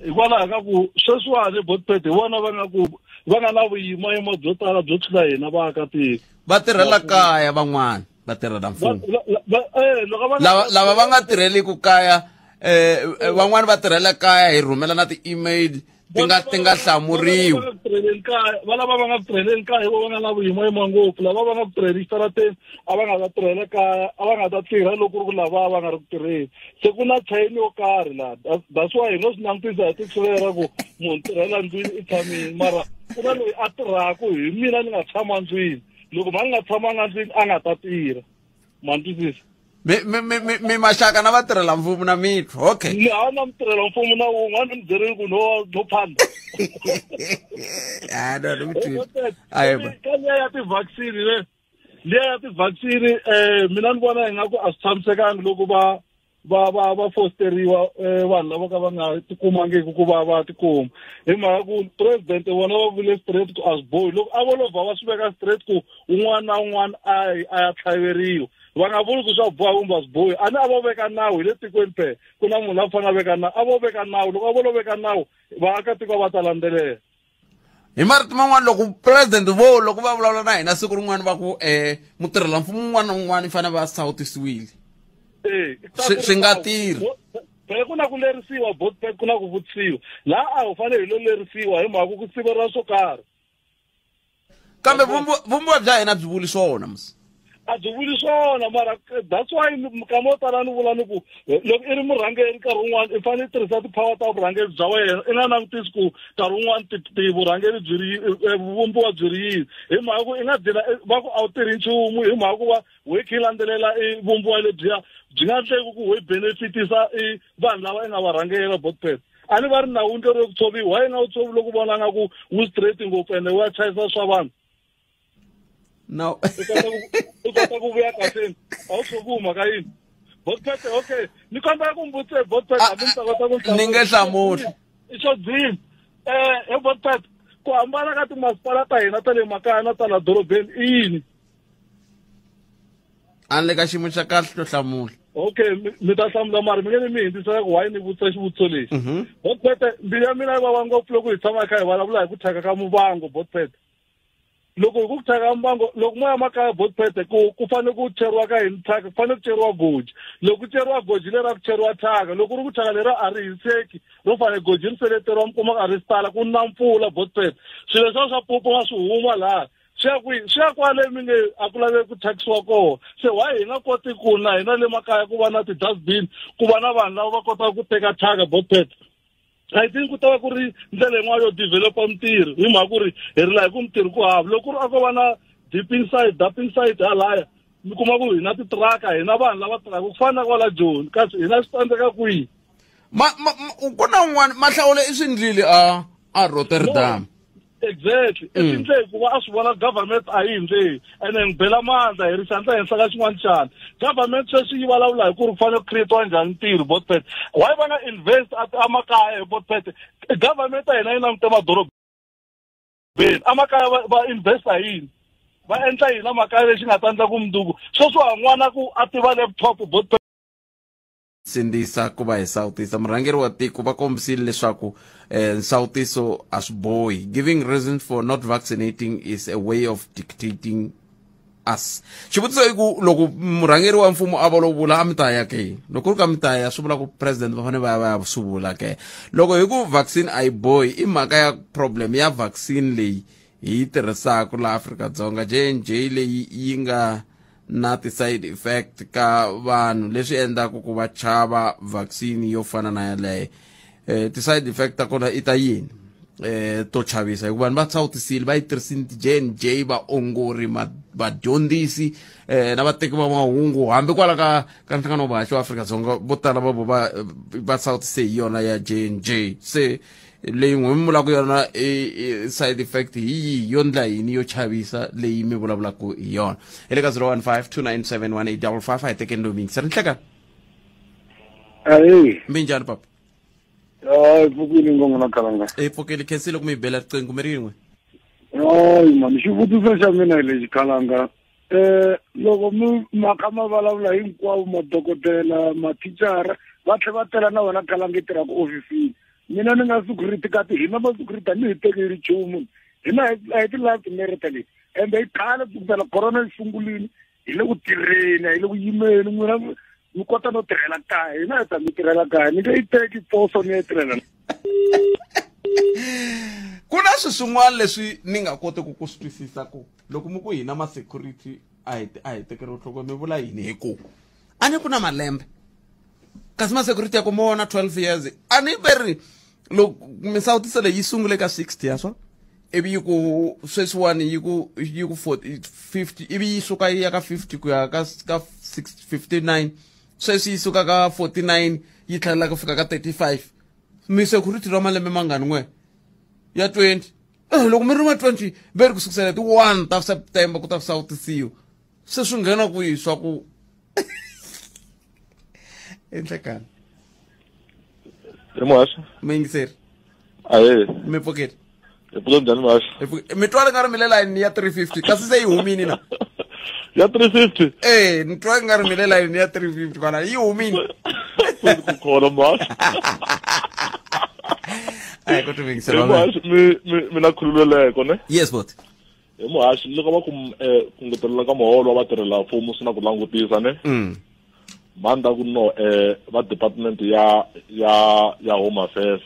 Hikwalaho ka ku sweswiwani botpet hi vona va nga ku va nga na vuyimoyimo byo tala byo tlula hina vaakatiko. Va tirhela kaya van'wana, va tirhela mfumo. Lava va nga tirheliku kaya, van'wana va tirhela kaya hi rhumela na ti-email ti nga hlamuriwi. Va lava va nga ku tirheleni kaya va nga na vuyimoyimo ngopfu, lava va nga ku tirheli xitarateni a va nga ta tirhela kaya, a va nga ta tirha loko ku ri ku lava va nga ri ku tirheni. Se ku na chain yo karhi laha. That's why hi ngo swi langutisa hi titshulela ku munhu tirhela ndlwini i tshamile, mara ku na loyi a tirhaka hi mina ni nga tshama ndlwini. Loko va nga tshamanga ndlwini a nga ta tirha. Ma twisisa? Mi maxaka na vatirhela mfumo na mitwa. Okay. Ni a na mutirhela mfumo na wun'we a ni mi byerile ku no phanda. No ni mi twile. Ka liya ya ti-vaccine le, liya ya ti-vaccine mina ni vona ingaku a swi tshamisekangi loko va fosteriwa vanhu lava ka va nga tikumangiki ku va va tikuma. Hi mhaka ku president vona va vule straight ku a swi bohi. Loko a vo lovha va swi veka straight ku un'wana na un'wana a ya tlhaveriwa. Va nga vuli ku swa boha kumbe a swi bohi. A ni a vo veka nawu hi le tikweni phela ku na munhu a fanele a veka nawu. A vo veka nawu, loko a vo lo veka nawu vaakatiko va ta landzelela. Hi marito man'wana loko president vo loko va vulavula na hina siku rin'wana va ku mutirhela mfumo un'wana na un'wana i fanele va sawutisiwile. Swi nga tirhi. Phela ku na ku lerisiwa botpet ku na ku vutisiwa. Laha a wu fanele hi lo lerisiwa hi mhaka ku siveriwa swo karhi. Kambe vumbiwa bya hina byi vuli swona musi. A byi vuli swona mara that's why nkama wo tala ni vula ni ku loko i ri murhangeri nkarhi wun'wana i fanele i tirhisa ti-power ta vurhangeri bya wena i nga langutisi ku nkarhi wun'wana vurhangeri byi ri vumbiwa byi ri yini hi mhaka ku i nga gcina va ku a wu tirhi nchumu hi mhaka ku va we kha i landzelela i vumbiwa lebyiya byi nga endleki ku we benefitisa i vanhu lava i nga va rhangela botpet. A ni va ri nawu ndlela yo ku tshoviwa why nga wu tshovi loko vona nga ku wu straight ngopfu ende wa chayisa swa vanhu. No. U kota ku vuya kahleni a wu tshoviwi mhaka yini botpet. Okay, ni kombela ku mbutse botpet hambi ni ta kota ku ni nge hlamuli i xo dzini. He botpet, ku hambana ka timasipala ta hina ta le makaya na ta la dorobeni i yini? A ni le ka xiyimo xa kahle to hlamula. Okay, mi ta hlamula mara mi nge ni mi hindzisela ku why ni vutisa xivutiso lexi. Botpet, mbilu ya mina yi vava ngopfu loko hi tshama hi kha hi vulavula hi ku thyaka ka muvango botpet. Loko hi ku thyaka mbango loko moya makaya botpet ku fanele ku cheriwa ka yini thyaka, ku fanele ku cheriwa goji. Loko ku cheriwa goji lera ku cheriwa thyaka, loko ku ri ku thyaka lera a ri hiseki ro fanele goji ri seleteriwa mi kuma a ri tala ku na mpfula botpet. Swilo leswiya swa pupu swi huma laha swi ya kwale mi nge a ku laveki ku thyakisiwa kona. Se why hi nga koti ku na hina le makaya ku va na ti-dustbin, ku va na vanhu lava va kotaka ku teka thyaka botpet? I think ku ta va ku ri ndlela yin'wana yo developa mintirho hi mhaka ku ri hi ri laha hi ku mintirho ku hava. Loko ku ri a ko va na dipping site, dumping site halaya mi kuma ku hi na titiraka, hi na vanhu lava tirhaka ku fana na kwala Joni, kasi hina swi tsandzeka kwihi? Ku na un'wana Mahlawule i swi ndlile a Rotterdam. Exactly. I swi ndle hikuva a swi vona government a yi ndle ene ni bela mandla hi ri xandla henhla ka xin'wana xana. Government sweswi yi vulavula hi ku ri ku fanele ku create-iwa njhani ntirho botpet. Why va nga invest emakaya hi botpet? Government ya hina yi langute madorobeni. Emakaya va invest hi yini? Va endla yini emakaya lexi nga ta endla ku mundzuku? Sweswi wa n'wana ku a tiva laptop botpet. Sindzisa ku va hi sawutisa murhangeri wa tiko va kombisile leswaku nsawutiso a swi bohi. Giving reasons for not vaccinating is a way of dictating us. Xivutiso i ku loko murhangeri wa mfumo a va lo vula a mi ta ya ke? Loko ku ri ka mi ta ya swi vula ku president va fanele va ya va ya swi vula ke? Loko hi ku vaccine a yi bohi i mhaka ya problem ya vaccine leyi hi yi tirhisaka laha Afrika-Dzonga J&J leyi yi nga na ti-side effect ka vanhu leswi endlaka ku va chava vaccine yo fana na yaleyo. Ti-side effect ta kona i ta yini? To chavisa hikuva vanhu va sawutisile va yi tirhisile ti-J&J vaongori vadyondzisi na vateki va mahungu hambi kwala ka nhlangano wa vahaxi wa Afrika-Dzonga vo tala va vo va sawutise hi yona ya J&J. Se leyi n'we mi vulaka yona i side effect hi yihi yo ndla yini yo chavisa leyi mi vulavulaka hi yona? Hi le ka 015 297 1855 a hi tekeni loyi miyingiseri. Nhlekani. Ahee. Minjhani papa? Hayi, pfukile ngoma na Kalanga. I pfukile, khensile ku mi bela riqingho mi rin'we. Hayi mani, xivutiso xa mina hi lexi Kalanga. Loko mi maka ma vulavula hinkwavo madokodela, mathicara va tlhela va tela na wena Kalanga i tirhaka ofisini. Mina ni nga security kati hina ma security a ni hi tekeli nchumu. Hina a hi ti lavi timerita leti. Ende i khale ku sukela corona yi sungurile hi le ku tirheni, a hi le ku yimeni. N'wina mi kota no tirhela kaya, hina hi ta mi tirhela kaya. Ni nge yi teki poso ni ya yi tirhela. Ku na swilo swin'wana leswi ni nga kotiki ku swi twisisa ku loko mi ku hina ma security a hi tekeriwi nhlokweni mi vula yini? Hi ku a ni ku na malembe kasi ma security ya ku mona 12 years a ni veri loko misawutiso leyi yi sungule ka 60 ya swo ivi yi ku sweswiwani yi ku 40 50 ivi yi suka yi ya ka 50 ku ya ka 59 sweswi yi suka ka 49 yi tlhelela ku fika ka 35. Mi security ra malembe mangani n'we? Ya 20. Loko mi ri ma 20 ve ri ku sukusela ti 1 ta September ku ta sawutisiwa. Se swi nghena kwihi swa ku enhlekani? Hi muhaxi. Miyingiseri. Ahee. Mi pfukile? Hi pfuke njhani muhaxi? Mi twa nga ri mi le line ya 350 kasi se yi humini na? Ya 350? Ni twa nga ri mi le line ya 350 kwala yi humini. Ku khona muhaxi. Ai ku tivingisela. Mina khululeleko ne? Yes bot. Hi muhaxi loko va ku ku ngetelela ka muholo wa vatirhela mfumo swi na ku langutisa ne? Manda ku no va department ya Home Affairs.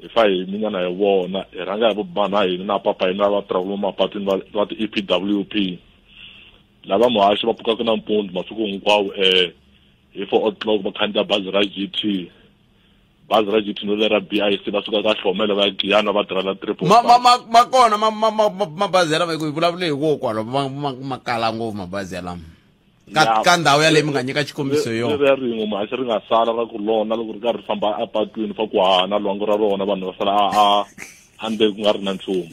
Hi fa hi minyana hi vona hi rhanga hi vobana hina na papa hina va tirhaka mapatwini va ti EPWP. Lava muhaxi va pfukaka nampundzu masiku hinkwawo hi 4 o'clock va khandziya bazi ra GT. Bazi ra GT no lera BIC va suka ka Hlomela va ya Giyani va tirhela 3.5. Ma kona mabazi yalama hi ku hi vulavule hi kokwalo ma kala ngopfu mabazi yalama. Ka ndhawu yaleyi mi nga nyika xikombiso hi yona. Leri rin'we muhaxi ri nga sala ra ku lona loko ri karhi ri famba epatwini fa ku hana lwangu ra rona vanhu va sala a ndzeni ku nga ri na nchumu.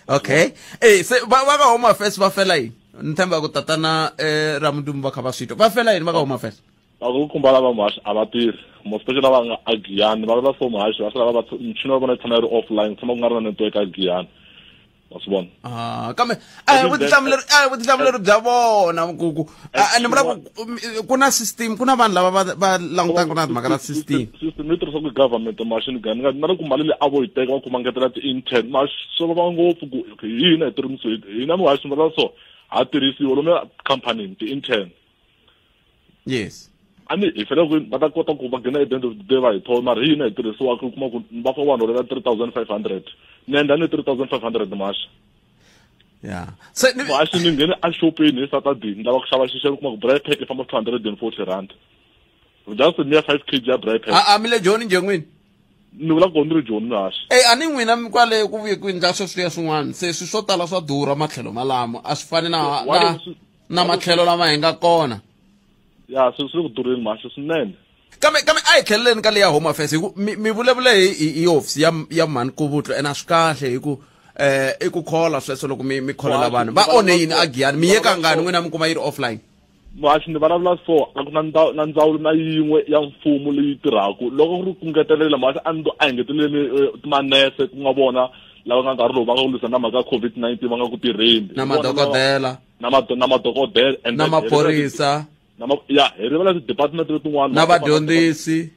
Okay. Se va ka Home Affairs va fela yini? Ni tshemba ku tatana Ramudumu va kha va swi twa. Va fela yini va ka Home Affairs? Va ku khumba lava muhaxi a va tirhi. Mo especially lava nga a Giyani va vula so muhaxi va sala va michini wa vona yi tshama yi ri offline tshama ku nga ri na network a Giyani. Wa swi vona? Kambe vutihlamuleri bya vona ku ni vula ku na system ku na vanhu lava va langutaka na timhaka ta system. System yi tirhisa ku government machine gun na loko mali leyi a vo yi teka va kuma ngetela ti-intern ma swi vava ngopfu ku hina hi tirhisiwa hina muhaxi vula so ha tirhisiwa lomu company ti-intern. Yes. Ani hi fanele ku va ta kota ku va nghena at the end of the day va hi thola mara hina hi tirhisiwa ku kuma ku va fa vanhu holela 3500 ni endla ni 3500 muhaxi. Yeah. Se muhaxi ni nghene a shopeni hi Saturday ni lava ku xava xixevo kuma ku braai pack yi famba 240 rand. Just ni ya 5 kg ya braai pack. A mi le Joni njhe n'wini? Ni vula ku ni ri Joni muhaxi. A ni n'wina mi kwale ku vuye ku endla sweswiya swin'wana se swi swo tala swa durha matlhelo malamo a swi fani na matlhelo lama hi nga kona. Ya swi ku durheni muhaxi swinene. Kambe a hi tlheleleni ka leya Home Affairs hi ku mi vulavule hi office ya mhani Kuvutlo ene a swi kahle hi ku i ku khola sweswo loko mi kholela vanhu va onhe yini a Giyani mi ye kangani n'wina mi kuma yi ri offline? Muhaxi ni vulavula so a ku na ndzawulo na yin'we ya mfumo leyi tirhaka loko ku ri ku ngetelela muhaxi a ni to a hi ngeteleli timanese ku nga vona lava nga nkarhi lowu va nga ku lwisana na mhaka ya COVID-19 va nga ku tirheni na madokodela na madokodela na maphorisa ya hi rivala ti-department letin'wana na vadyondzisi.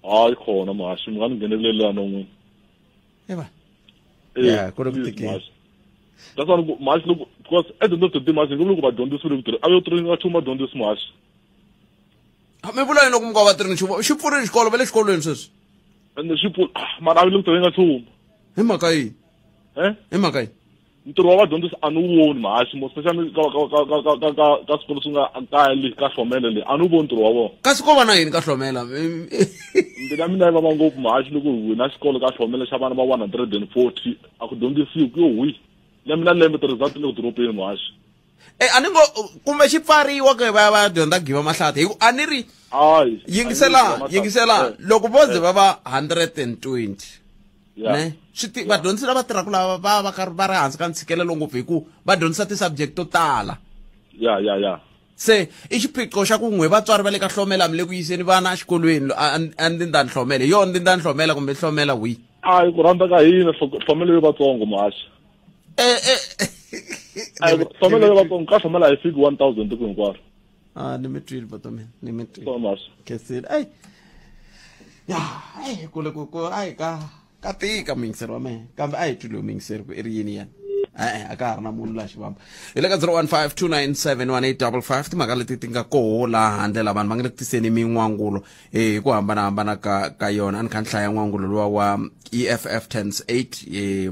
Hayi khona muhaxi mi nga ni ngheneleli lana n'wini. Eva. Ya ku ri ku tikela. That's why muhaxi loko because at the end of the day muhaxi loko vadyondzisi le ku tirha a yo tirhi nga nchumu vadyondzisi muhaxi. Mi vula yini loko mi nga va tirhi nchumu? Xi pfurile xikolo va le xikolweni sweswi. Ende xi pfula mara a vi le ku tirheni nga nchumu. Hi mhaka yini? Hi mhaka yini? Ntirho wa vadyondzisi a ni wu voni muhaxi mo especially ka swikolo swi nga kaya le ka Hlomela le a ni wu voni ntirho wa vona. Kasi ko va na yini ka Hlomela? Mbilu ya mina yi vava ngopfu muhaxi loko hi wina xikolo ka Hlomela xa vana va 140 a ku dyondzisiwi ku yo hwi lembe na lembe ti-result le ku dropeni muhaxi. A ni ngo kumbe xi pfariwa ke va va dyondza giva mahlati hi ku a ni ri yingisela loko vo ze va va 120 ne swi vadyondzisi lava tirhaka lava va va karhi va ri hansi ka ntshikelelo ngopfu hi ku va dyondzisa ti-subject to tala. Ya Se i xiphiqo xa ku n'we vatswari va le ka Hlomela mi le ku yiseni vana exikolweni a Ndindani Hlomela hi yona Ndindani Hlomela kumbe Hlomela wihi? A hi ku rhandza ka hina Hlomela yo vatsongo muhaxi. Hlomela yo vatsongo ka Hlomela hi fiki 1000 tiko hinkwaro. Ni mi twile bota mina ni mi twile. So muhaxi. Khensile. Ai. Ya, ai kule ku ai ka tika muyingiseri wa mehe kambe a hi twile muyingiseri ku i ri yini yena. A ka ha ri na munhu laha xivamba. Hi le ka 015-297-1855 timhaka leti ti nga koho laha handle la vanhu va nga le ku tiseni min'wangulo hi ku hambanahambana ka yona. A ni kha ni hlaya n'wangulo luwa wa EFF 108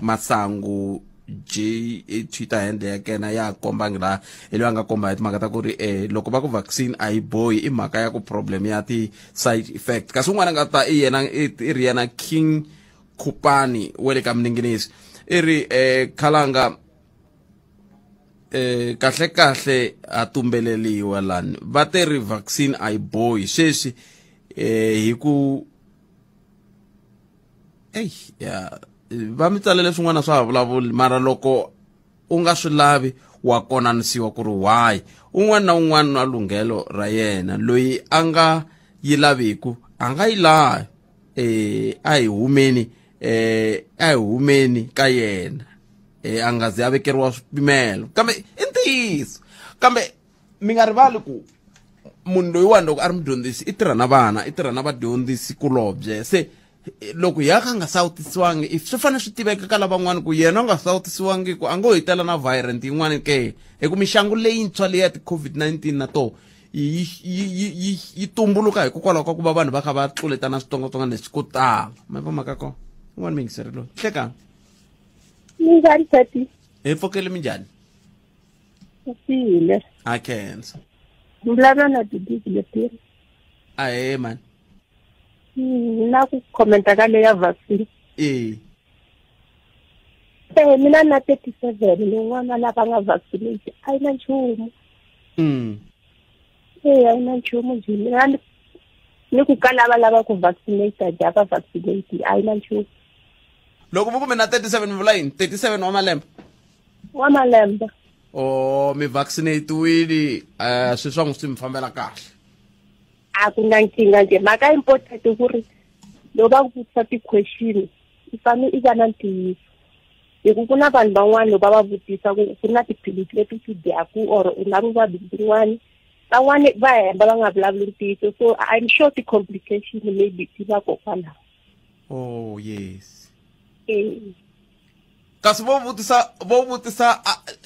Masangu J Twitter handle ya kena ya kombangi laha hi loyi a nga komba hi timhaka ta ku ri loko va ku vaccine a yi bohi i mhaka ya ku problem ya ti side effect. Kasi un'wana a nga ta i yena i ri yena King Khupani wa le ka Mninginisi i ri Khalanga kahle kahle a tumbeleliwa lani va te ri vaccine a yi bohi sweswi hi ku ya va mi tsalele swin'wana swa ha vulavuli mara loko u nga swi lavi wa konanisiwa ku ri why un'wana na un'wana na lunghelo ra yena loyi a nga yi laviku a nga yi lavi a hi humeni a hi humeni ka yena a nga zi a vekeriwa swipimelo kambe i ntiyiso kambe mi nga rivali ku munhu loyiwani loko a ri mudyondzisi i tirha na vana i tirha na vadyondzisi kulobye se Loko ya ka nga sawutisiwangi, if swi fanele swi tiveka ka lavan'wana ku yena a nga sawutisiwangi ku a ngo hi tela na variant yin'wana ke, hi ku mixangu leyintshwa leyi ya ti-COVID-19 na toho yi tumbuluka hikokwalaho ka ku va vanhu va kha va tluletana switsongwatsongwana leswi ko tala. Ma va mhaka kona un'wana miyingiseri loyi. Hlekani. Minjhani Tati? Hi pfukile, minjhani? Sile. A khensa. Vulavula na Didiki Lepiri. Ahee mani. Na ku commenta ka leya vaccine. E. Mina na 37 ni n'wana lava nga vaccinate a yi na nchumu. A yi na nchumu njhe. Mina ni ku ka lava lava ku vaccinate ja va vaccinate a yi na nchumu. Loko va ku mina 37 mi vula yini? 37 wa malembe? Wa malembe. Oh, mi vaccinate-wile, sweswi swa n'wi swi mi fambela kahle. A ku na nkingha njhe. Mhaka important ku ri loko va ku vutisa ti-question i fanele i va na ntiyiso. Hi ku ku na vanhu van'wana loko va va vutisa ku ku na tiphilisi leti u ti dyaku or u na vuvabyi byin'wana, van'wani va hemba va nga vulavuli ntiyiso. So I'm sure ti-complication maybe ti va kokwalaho. Oh, yes. Kasi vo vutisa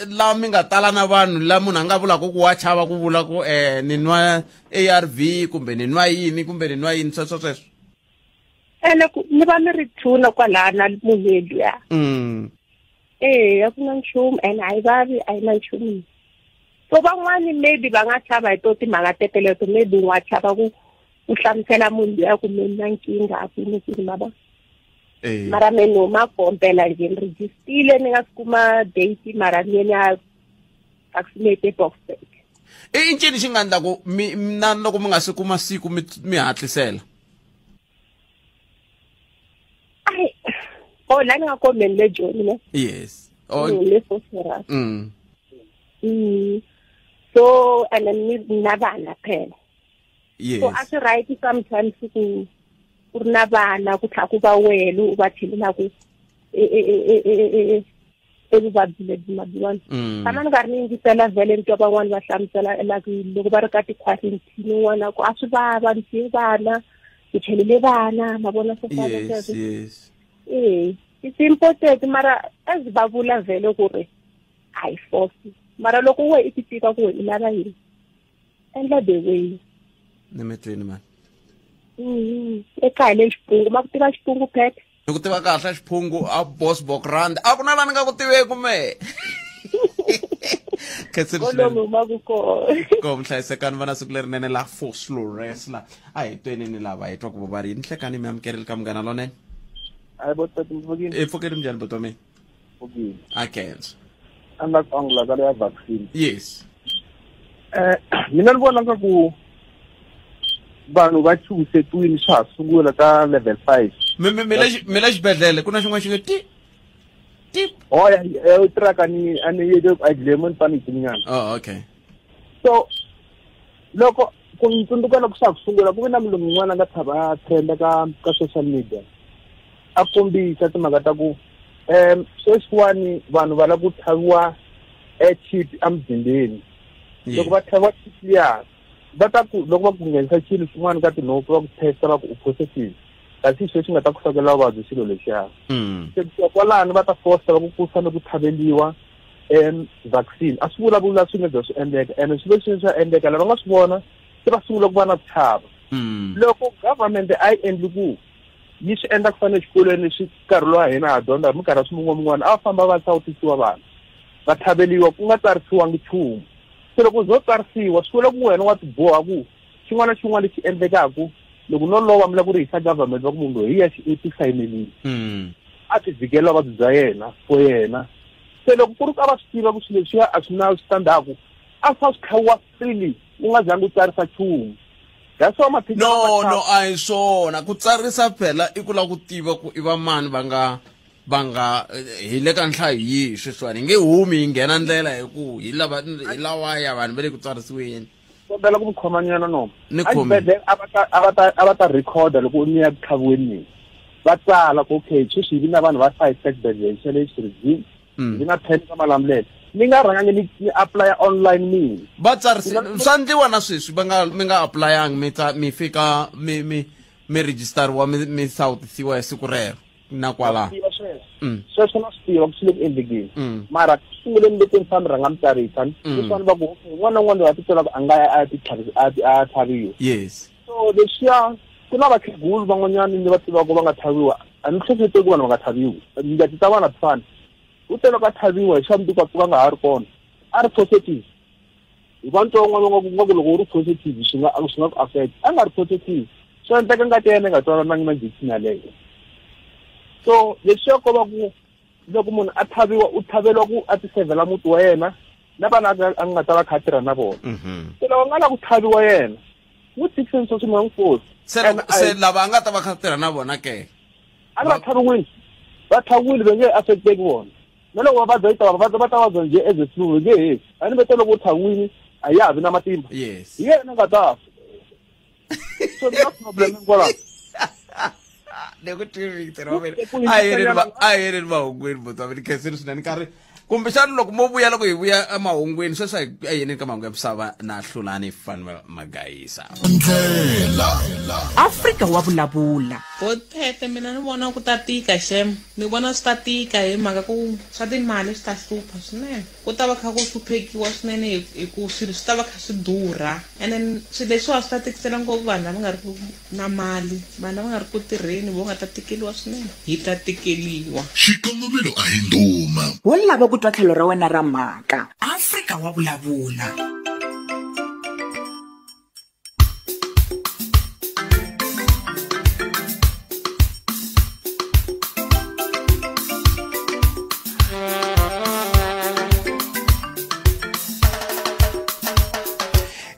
la mi nga tala na vanhu la munhu a nga vulaka ku wa chava ku vula ku ni nwa ARV kumbe ni nwa yini kumbe ni nwa yini sweswo sweswo. Ene ni va ni ri tshuna kwalana na munhu luya. A ku na nchumu ene a yi vavi, a yi na nchumu. So van'wani maybe va nga chava hi to timhaka teteleto, maybe wa chava ku u hlamusela munhu luya ku mi na nkingha a ku ni ku ma vona. Mara me no ma kompela nje ni registile ni nga kuma date mara ni ya vaccinate Boksburg. I ncini xi nga endla ku na loko mi nga se kuma siku mi hatlisela? Ai, oh la ni nga komeni le Joni ne? Yes. Oh le Phosphorus. So and then ni na vana phela. Yes. So a swi right sometimes ku ku ri na vana ku tlhela ku va wena u va tlhelela ku evuvabyi lebyi mabiwana. Tshama ni karhi ni yingisela vhele ni twa van'wani va hlamusela like loko va ri ka ti-quarantine n'wana ku a swi vava ni siye vana ni chelele vana ma vona swo fana sweswo. Yes. It's important mara as va vula vhele ku ri a yi force mara loko we i ti tiva ku i lava yini endla the way. Ni mi twini mani. Ekaya le Xiphungu, ma ku tiva Xiphungu Pet? Ni ku tiva kahle Xiphungu a Bosbok Rand. A ku na laha ni nga ku tiveki me. Kolomu ma ku kona. Ko mhlayisekani va na siku lerinene la Vosloorus la. A hi tweni ni lava hi twa ku va ri yini. Nhlekani mi amukerile ka Munghana Lonene. Hayi bo tata, mi pfukile? Hi pfukile minjhani buti wa mina? Pfukile. A khensa. A ni la ku angula ka leya vaccine. Yes. Mina ni vona nga ku vanhu va chuhisetiwile swa ha sungula ka level 5. Mi le xibedhlele ku na xin'wana xi nge ti ti. Oh ya, ya truck ni a ni ye a dlemo ni fane nyana. Oh okay. So loko ku tsundzuka loko swa ha sungula ku ve na mulungu un'wana a nga tshama a trenda ka social media a kombisa timhaka ta ku sweswiwani vanhu va lava ku tlhaviwa e chip emzimbeni. Loko va tlhaviwa chip liya va ta ku loko va ku nghenisa xilo xin'wana ka tinhompfu va ku testa va ku u positive kasi sweswi nga ta ku fakela vuvabyi xilo lexiya. Se kusuka kwalano va ta fosta va ku ku fanele ku tlhaveliwa vaccine. A swi vulavula swi nga za swi endleka ene swilo leswi swa endleka lava nga swi vona se va sungula ku va na ku chava. Loko government a yi endli ku yi swi endla ku fana exikolweni leswi nkarhi lowa hina ha dyondza hi minkarhi ya swimun'wamun'wana a va famba va sawutisiwa vanhu va tlhaveliwa ku nga tsarisiwangi nchumu. Se loko zo tsarisiwa swi vula ku wena wa tiboha ku xin'wana na xin'wana lexi endlekaku loko no lova mi lava ku ri hisa government va ku munhu loyi hi yexe i tisayinerile a ti vhikela vuvabyi bya yena for yena. Se loko ku ri ku a va swi tiva ku swilo leswiya a swi na switandzhaku a swi tlhaviwa freely u nga zangi u tsarisa nchumu. That's why maphilisi No, no, a hi swona. Ku tsarisa phela i ku lava ku tiva ku i va mani va nga hi le ka nhlayo yihi sweswiwani. Hi nge humi hi nghena ndlela hi ku hi lava hi lawaya vanhu va le ku tsarisiweni. Kombela ku mi khomanyana nomu. Ni A khomi. xibedhlele a va ta recorda loko ni ya ku tlhaviweni mina. Va tsala ku okay sweswi hi vi na vanhu va 5 ka xibedhlele xa le Xirhizini. Hi vi na 10 ka Malamulele. Ni nga rhangangi ni apply online mina. Va tsarisi swa endliwa na sweswi va nga mi nga apply-angi mi tsa mi fika mi mi mi rejistariwa mi sawutisiwa hi siku rero na kwalaho. Sweswo na swi tiva ku swi le ku endlekeni, mara ku sunguleni loko ni famba rhanga mi tsarisa leswi va ku un'wana na un'wana loyi a ti twelaka a nga ya a tlhaviwa. Yes. So leswiya ku na vakhegulu van'wanyana ni va tivaka va nga tlhaviwa, a ni hleketi ku vanhu va nga tlhaviwi, ngati ta vana ti fani. U te loko a tlhaviwa hi xa mundzuku a pfuka nga ha ri kona, a ri positive. Hi va ntwa wun'wana nga ku loko u ri positive swi nga ku affect, a nga ri positive swi endleka ngati ya yena yi nga twananangi na injection yaleyo. So leswiya ko va ku loko munhu a tlhaviwa u tlhaveliwa ku a ti sevhela muti wa yena na vana a nga ta va kha a tirha na vona. Se loko a nga lava ku tlhaviwa yena n'wi tshikiseni swo swi nga n'wi fosi. Se lava a nga ta va kha tirha na vona ke a va tlhaviwile, va tlhaviwile va nge affecteki vona. Na loko va vabya yi ta va va ta vabya njhe as a flu, nge he a ni vete loko u tlhaviwile a ya ha vi na matimba. Yes. Hi yena nga ta fa. So na problem hikwalaho. Le ku twi Victor wa mina. A hi ri mahungwini botsa mi khensile swinene nkarhi. Kumbexana loko mo vuya loko hi vuya emahungwini sweswi a yeneni ka mahungu ya misava na Hlulani Fanuel Magayisa. Ndlela Afrika wa vulavula. Botphete mina ni vona ku ta tika xem, ni vona swi ta tika hi mhaka ku swa timali swi ta hlupha swinene. Ku ta va kha ku hluphekiwa swinene hi ku swilo swi ta va kha swi durha, and then swilo leswiwa swi ta tikisela ngopfu vanhu lava nga ri ku na mali, vanhu lava nga ri ku tirheni vo nga ta tikeliwa swinene, hi ta tikeliwa. Xikongomelo a hi ndhuma. Wo lava ku twa tlhelo ra wena ra mhaka. Afrika wa vulavula.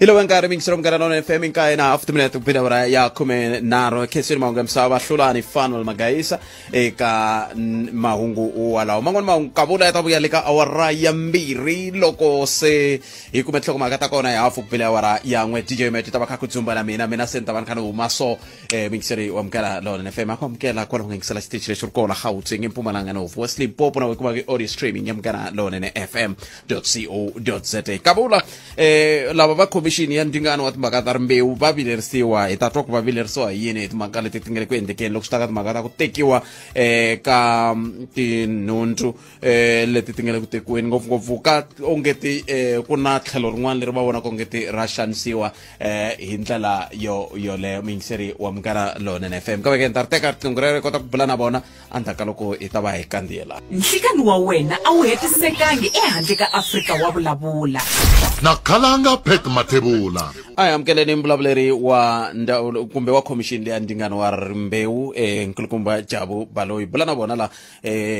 Hi lowu nkarhi mingiselo Munghana Lonene FM nkaye na half timinete ku bile awara ya 13 khensweni mahungu ya misava Hlulani Fanuel Magayisa eka mahungu walawo man'wani mahungu kavula ya ta vuya le ka awara ya 2 loko se hi kume tinhlokomhaka ta kona hi hafu ku bile awara ya 1. DJ Mete ta va kha ku dzumba na mina se ni ta va ni kha ni huma so mingiseri wa Munghana Lonene FM a ku amukela kwalaho nga yingisela xitichi lexi ri kona Gauteng, Mpumalanga, North West, Limpopo na ku kuma audio streaming ya Munghana Lonene FM.co.za. Kavula lava va commission ya ndingano wa timhaka ta rimbewu va vilerisiwa, hi ta twa ku va vilerisiwa hi yini hi timhaka leti ti nga le ku endlekeni loko swi ta ka timhaka ta ku tekiwa ka tinhundzu leti ti nga le ku tekiweni ngopfungopfu ka ongeti ku na tlhelo rin'wana leri va vonaka ongeti ra xanisiwa hi ndlela yo yoleyo. Muyingiseri wa Munghana Lonene FM ka veke ni ta ri teka riqingho rero hi kota ku bula na vona endzhaku ka loko hi ta va hi kandziyela. Nhlikani wa wena a wu hetisekangi ehandle ka Afrika wa vulavula. Na Khalanga Pat Mathebula. A hi amukeleni mbulavuleri wa ndzawulo kumbe wa khomixini leya ndingano wa rimbewu nkulukumba Jabu Baloyi. Bula na vona la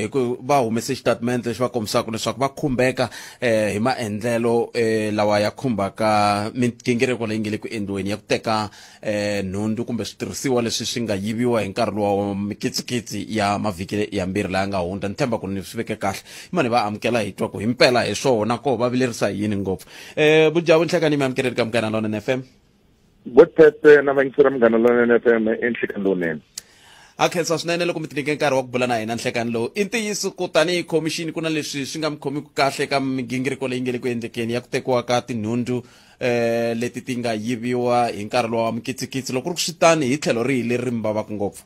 ku va humese xitatimende lexi va kombisaka leswaku va khumbeka hi maendlelo lawa ya khumbaka migingiriko leyi nge le ku endliweni ya ku teka nhundzu kumbe switirhisiwa leswi swi nga yiviwa hi nkarhi lowa wa mikitsikitsi ya mavhiki ya 2 laya nga hundza. Ni tshemba ku ni swi veke kahle mani va amukela hi twa ku himpela hi swona ko va vilerisa hi yini ngopfu. Vujabu Nhlekani mi amukeleni ka Munghana Lonene FM. Botphete na vayingiseri Munghana Lonene FM enhlekani lowunene. A khensa swinene loko mi ti nyike nkarhi wa ku bula na hina nhlekani lowu. I ntiyiso ku tanihi khomixini ku na leswi swi nga mi khomiki kahle ka migingiriko leyi nge le ku endlekeni ya ku tekiwa ka tinhundzu leti ti nga yiviwa hi nkarhi lowa wa mikitsikitsi. Loko ku ri swi tani hi tlhelo rihi leri mi vavaka ngopfu?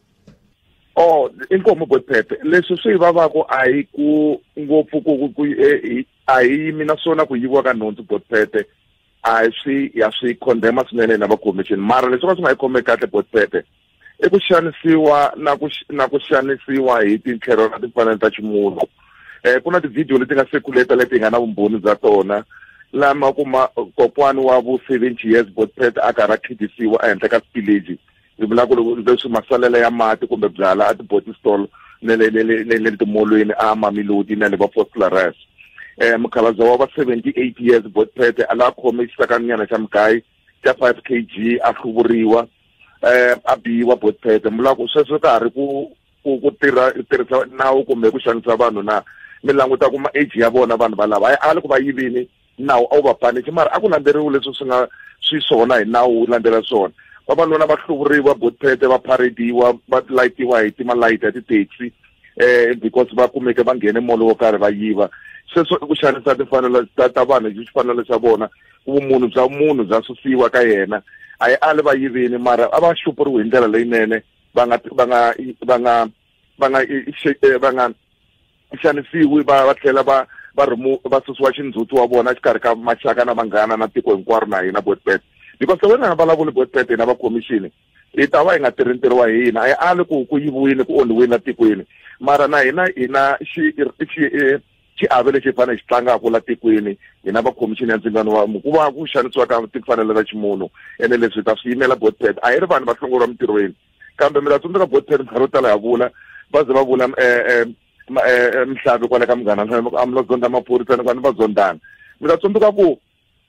Inkomu Botphete, leswi swi hi vavaka a hi ku ngopfu ku a hi yimi na swona ku yiviwa ka nhundzu Botphete, a hi swi ya swi condemna swinene na va commission, mara leswi ka swi nga hi khomi kahle Botphete i ku xanisiwa na ku xanisiwa hi tintlhelo ra timfanelo ta ximunhu. Ku na ti-video leti nga circulate leti nga na vumbhoni bya tona lama kuma kokwani wa vo 70 years Botphete a karhi a khidisiwa ehenhla ka spillage, hi vula ku leswi masalela ya mati kumbe byala a ti-bottle ne le timolweni a Mamelodi na le va Vosloorus. Mukhalabye wa va 78 years Botphete a la khome xisakanyana xa mugayi xa 5 kg a hluvuriwa, a biwa Botphete. Mula ku sweswo ka ha ri ku tirhisa nawu kumbe ku xanisa vanhu na mi languta ku ma age ya vona vanhu valava a loko va yivini nawu a wu va panichi, mara a ku landzeriwi leswi swi nga swi swona hi nawu wu landzela swona. Vavanuna va hluvuriwa Botphete, va paradiwa, va layitiwa hi timalayiti ya ti-taxi because va kumeke va nghene molo wo karhi va yiva. Sweswo i ku xanisa timfanelo ta vanhu hi xifanelo xa vona, vumunhu bya munhu bya susiwa ka yena. A hi ali va yivini, mara a va xupuriwi hi ndlela leyinene, va nga xanisiwi, va tlhela va susiwa xindzhuti wa vona exikarhi ka maxaka na vanghana na tiko hinkwaro na hina Botpet. Because wena nga vulavuli Botpet hina va commission, hi ta va hi nga tirhi ntirho wa hina. A hi ali ku yiviwile, ku onhiwile la tikweni, mara na hina hi na xiave lexi hi fanele hi xi tlangaka la tikweni hina va commission ya ndzingano wa ku va ku xanisiwa ka timfanelo ta ximunhu. Ene leswi hi ta swi yimela Botpet. A hi ri vanhu va hlongoriwa mintirhweni, kambe mi ta tsundzuka Botpet nkarhi wo tala ha vula, va ze va vula Mhlavi kwale ka Munghana, a mi lo zonda maphorisa ni va zondana. Mi ta tsundzuka ku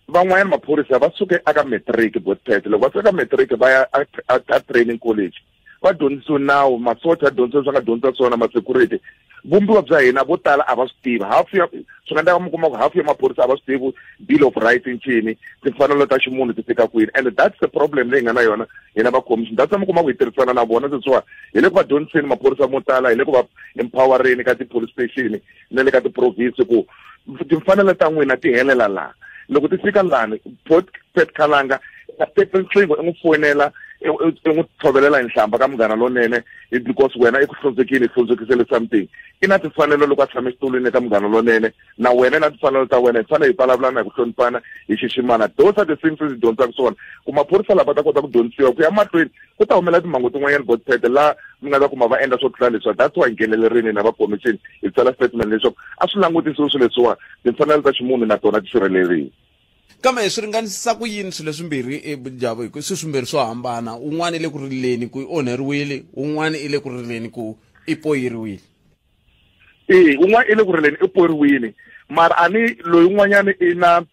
van'wanyana maphorisa va suke aka matric Botpet. Loko va suka ka matric va ya a training college, va dyondzisiwe nawu, masocha ya dyondzisiwe swi nga dyondzisa swona, ma-security. Vumbiwa bya hina vo tala a va swi tivi. Hafu ya swi nga endleka mi kuma ku hafu ya maphorisa a va swi tivi Bill of Rights ncini, timfanelo ta ximunhu ti fika kwini. And that's the problem leyi nga na yona hina va commission. That's why mi kuma ku hi tirhisana na vona sweswiwani, hi le ku va dyondziseni maphorisa mo tala, hi le ku va empowereni ka ti-police station na le ka ti-province ku timfanelo ta n'wina ti helela laha. Loko ti fika lani, Pet Khalanga a teka riqingho i n'wi foyinela, i n'wi tshovelela hi nhlamba ka Munghana Lonene, because wena i ku hlundzukile, i hlundzukisele something. I na timfanelo loko a tshame exitulwini ka Munghana Lonene, na wena i na timfanelo ta wena. Hi fanele hi vulavulana hi ku hloniphana, hi xiximana. Those are the things leswi dyondzaka swona ku maphorisa lava ta kota ku dyondzisiwa ku ya mahlweni. Ku ta humela timhangu tin'wanyana Botpet laha mi nga ta kuma va endla swo tlula leswiwa. That's why hi nghenelerile na va commission, hi tsala statement leswaku a swi langutisiwi swilo leswiwa, timfanelo ta ximunhu na tona ti sirheleriwa. Kambe swi ringanisisa ku yini swilo leswimbirhi, Jabu? Hi ku swi swimbirhi swo hambana. Un'wana i le ku rileni ku i onheriwile, un'wana i le ku rileni ku i poyiriwile. E, un'wana i le ku rileni i poyiriwile, mara a ni loyi un'wanyana i na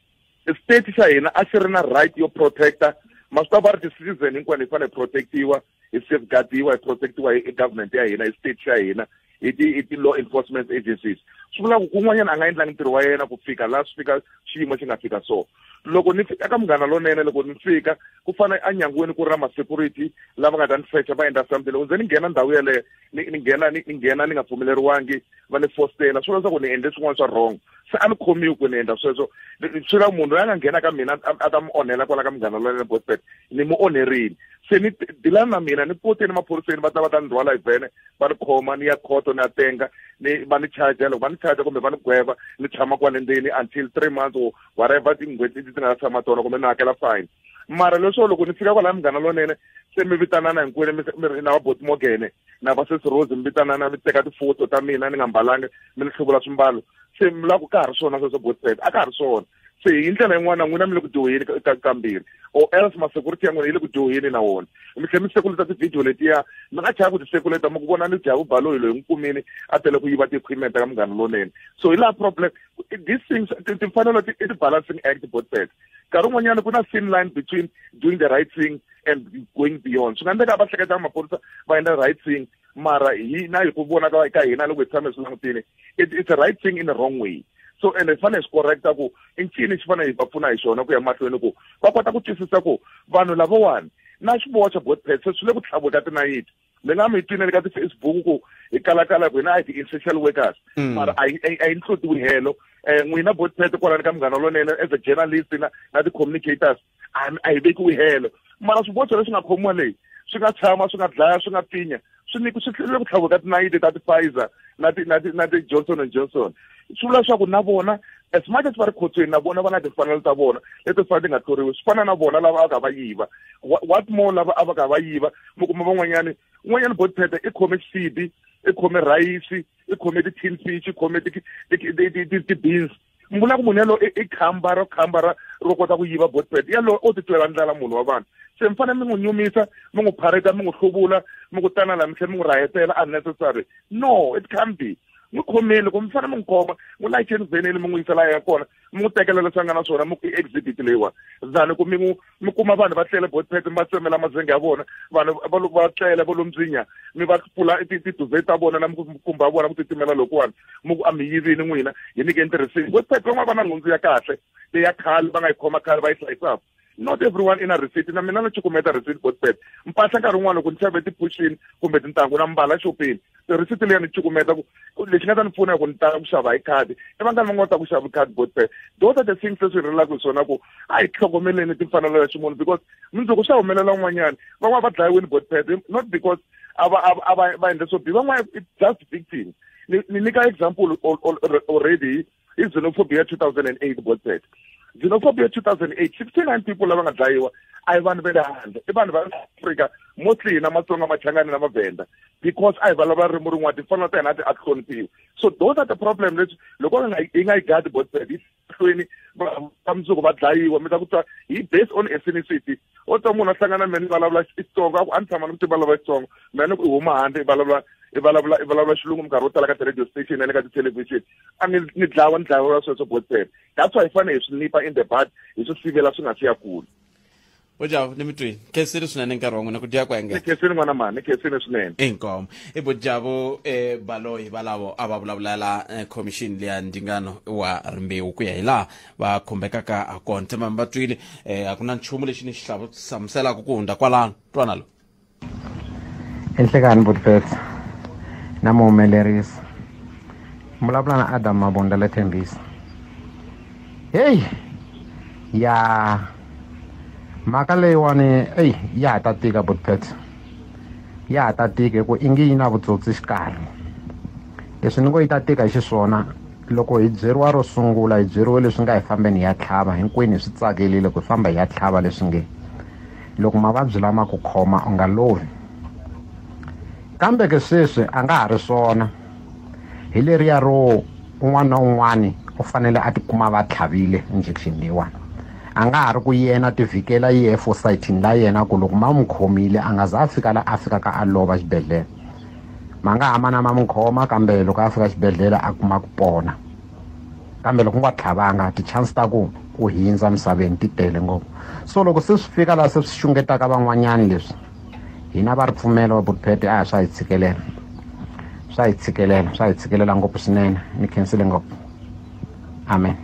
state xa hina a xi ri na right yo protecta. Ma swi tiva va ri ti-citizen hinkwenu hi fanele hi protectiwa, hi safeguardiwa, hi protectiwa hi government ya hina, hi state xa hina, hi ti-law enforcement agencies. Swi vula ku kun'wanyana a nga endlangi ntirho wa yena ku fika laha swi fika xiyimo xi nga fika so. Loko ni fika ka Munghana Lonene, loko ni fika ku fana enyangweni ku ri na ma-security lava nga ta ni secha va endla something. Loko nze ni nghena ndhawu yeleyo, ni nghena ni nga pfumeleriwangi, va ni fostela, swi vula leswaku ni endle swin'wana swa wrong. Se a ni khomiwi ku ni endla sweswo. Swi vula munhu loyi a nga nghena ka mina a ta mi onhela kwala ka Munghana Lonene Botpet, ni mu onherile. Se ni dilana na mina, ni poteni maphoriseni, va ta va ta ni rhwala hi vhene, va ni khoma, ni ya khoto, ni ya tenga, ni va ni charge. Loko va ni charge kumbe va ni gweva, ni tshama kwale ndzeni until 3 months or whatever tin'hweti leti ti nga ta tshama tona, kumbe ni hakela fine. Mara leswo loko ni fika kwala Munghana Lonene, se mi vitanana hinkwenu, mi ri na va Bot Morgan na va Sesi Rose, mi vitanana, mi teka tifoto ta mina ni nga mbalanga, mi ni hluvula swimbalo. Se mi lava ku ka ha ri swona sweswo Botpet, a ka ha ri swona. Se hi ndlela yin'wana n'wina mi le ku dyoheni ka kambirhi, or else ma-security ya n'wina yi le ku dyoheni na wona. Mi tlhela mi sekuleta ti-video letiya, mi nga chava ku ti sekuleta, mi ku vona ni Jabu Baloyi loyi n'wi kumini a tele ku yiva ti-equipment ka Munghana Lonene. So hi laha problem, these things, timfanelo i ti-balancing act Botpet. Nkarhi wun'wanyana ku na thin line between doing the right thing and going beyond. Swi nga endleka va hleketa maphorisa va endla right thing, mara hina hi ku vona ka hina loko hi tshame swi langutile, it's a right thing in the wrong way. So and hi fanele hi swi correcta ku i ncini xi fanele hi va pfuna hi xona ku ya mahlweni ku va kota ku twisisa ku vanhu lavawani na xiboho xa Botpet se swi le ku tlhaviwa ka tinayiti. Mi nga mi twineli ka ti-Facebook ku hi kalakala ku hina a hi ti-essential workers, mara a hi nhlutiwi helo. N'wina Botpet kwalani ka Munghana Lonene as a journalist na ti-communicators a hi vekiwi helo, mara swiboho leswi nga khomiwa leyi swi nga tshama, swi nga dlaya, swi nga pfinya, swi nyiki swi tlhele ku tlhaviwa ka tinayiti ta ti-Pfizer na ti-Johnson and Johnson. Swi vula leswaku na vona as much as va ri khotsweni, na vona va na timfanelo ta vona leti fanele ti nga tluriwi. Swi fana na vona lava a ka va yiva, what more lava a va ka va yiva. Mi kuma van'wanyani, un'wanyana Botpet i khome xisibi, i khome rhayisi, i khome ti-tin fish, i khome ti-beans. Mi vula ku munhu yaloye i khamba ro khamba ro kota ku yiva Botpet, yaloye o ti twela ndlala munhu wa vanhu. Se mi fanele mi n'wi nyumisa, mi n'wi phareta, mi n'wi hluvula, mi ku tana laha mi tlhela mi n'wi rahetela unnecessary. No, it can't be. N'wi khomeni, loko mi fanele mi n'wi khoma, n'wi layicheni vheneni, mi n'wi yisa laha ya kona, mi n'wi tekela leswi a nga na swona, mi ku i exhibit leyiwani. Than ku mi n'wi, mi kuma vanhu va tlele Botpet, mi va tsemela mazenge ya vona, vanhu va tlela va lo mdzinya, mi va pfula ti-duvet ta vona na mikumba ya vona ku titimela lokuwani, mi ku a mi yivini n'wina, hi nyikeni ti-receipt. Botpet van'wana va na nhundzu ya kahle leyi ya khale va nga yi khoma khale va yi hlayisaka. Not everyone in a receipt. Na mina na cukumeta receipt botpet. Mpahla nkarhi wun'wana loko ni xave ti-pushini kumbe tintangu na mbala xopeni. Receipt leyi ni cukumeta ku lexi nga ta ni pfuna ku ni tala ku xava hi khadi. I vangani va nga ta ku xava khadi botpet. Those are the things leswi hi rilaka hi swona ku a hi tlhogomeleni timfanelo ta ximunhu because mundzuku swa humelela un'wanyana. Van'wana va dlayiwile botpet not because a va endle swo biha. Van'wana it's just victims. Ni nyika example already is xenophobia 2008 botpet. Xenophobia 2008, 69 people lava nga dlayiwa a hi vanhu va le handle, i vanhu va Afrika, mostly hina Matsonga, Machangani na Mavhenda, because a hi vulavula ririmi rin'wana, timfanelo ta hina a ti hloniphiwi. So those are the problem leswi loko hi nga yi gadi botpet yi hlweni va mundzuku va dlayiwa. Mi ta ku twa hi based on ethnicity. O twa munhu a hlangana na mina ni vulavula Xitsonga, a ku a ni tshama ni ku ti vulavula Xitsonga, mina ni ku i huma handle i vulavula xilungu minkarhi wo tala ka ti-radio station na le ka ti-television. A ni dlawa ni dlayiwa sweswo botpet. That's why hi fanele hi swi nipa in the bud, hi swi sivela swi nga si ya kule. Bojavu ni mi twini. Khensile swinene nkarhi wa n'wina ku dya ku engeta. Ni khensile n'wana mhani, ni khensile swinene. Inkomu. I Bojavu Baloyi valavo a va vulavulela commission leya ndzingano wa rimbewu ku ya hi laha va khumbekaka ha kona. Tshemba mi va twile, a ku na nchumu lexi ni xi hlamuselaka ku hundza kwalano. Twana lo. Enhlekani Butpet na muhumelerisi vulavula na Adam Mabunda le Thembisa. Hey ya mhaka leyiwani eyi ya ha ta tika Butpet, ya ha ta tika hi ku ingi yi na vutsotsi xikarhi. Leswi ni ngo yi ta tika hi xiswona loko hi byeriwa ro sungula hi byeriwe leswi nga hi fambeni hi ya tlhava hinkwenu hi swi tsakelile ku famba hi ya tlhava leswi nge loko mavabyi lama ku khoma u nga lovi. Kambe ke sweswi a nga ha ri swona hi leriya ro un'wana na un'wana u fanele a tikuma va tlhavile injection leyiwani. A nga ha ri ku yena ti vhikela yehe for sighting la yena ku loko ma n'wi khomile a nga za a fika la a fikaka a lova xibedhlele. Ma nga ha mana ma n'wi khoma kambe loko a fika xibedhlele a kuma ku pona. Kambe loko u nga tlhavanga ti-chance ta ku u hindza misaveni ti tele ngopfu. So loko se swi fika laha se swi xungetaka van'wanyani leswi hina va ripfumelo wa Butpet a swa hi tshikelela. Swa hi tshikelela, swa hi tshikelela ngopfu swinene. Ni khensile ngopfu. Amen.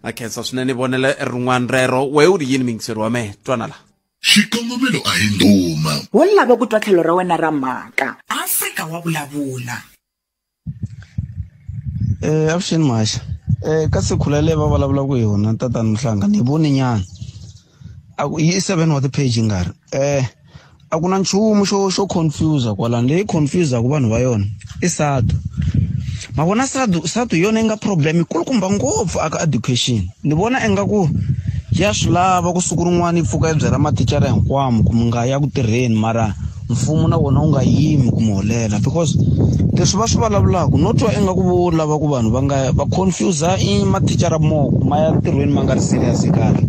A khensa swinene vonele rin'wana rero. We u ri yini mingiseri wa mehe? Twana la. Xikongomelo a hi ndhuma. Wo lava ku twa tlhelo ra wena ra mhaka. Afrika wa vulavula. Avuxeni Mhaxa. Ka sikhula leyi va vulavulaka hi yona tatana Mhlanga ni voni nyana. A ku yi 7 wa ti-page nga ri. A ku na nchumu xo confuse kwalano. Leyi confuse ku vanhu va yona i SADU. Ma vona SADU yona yi nga problem yi kulukumba ngopfu aka education. Ni vona ingaku ya swi lava ku siku rin'wana yi pfuka yi byela mathicara hinkwamo ku mi nga ya ku tirheni mara mfumo na wona wu nga yimi ku mi holela because leswi va swi vulavulaka no twa ingaku vo lava ku vanhu va nga va confuse i mathicara more ku ma ya ntirhweni ma nga ri serious kahle.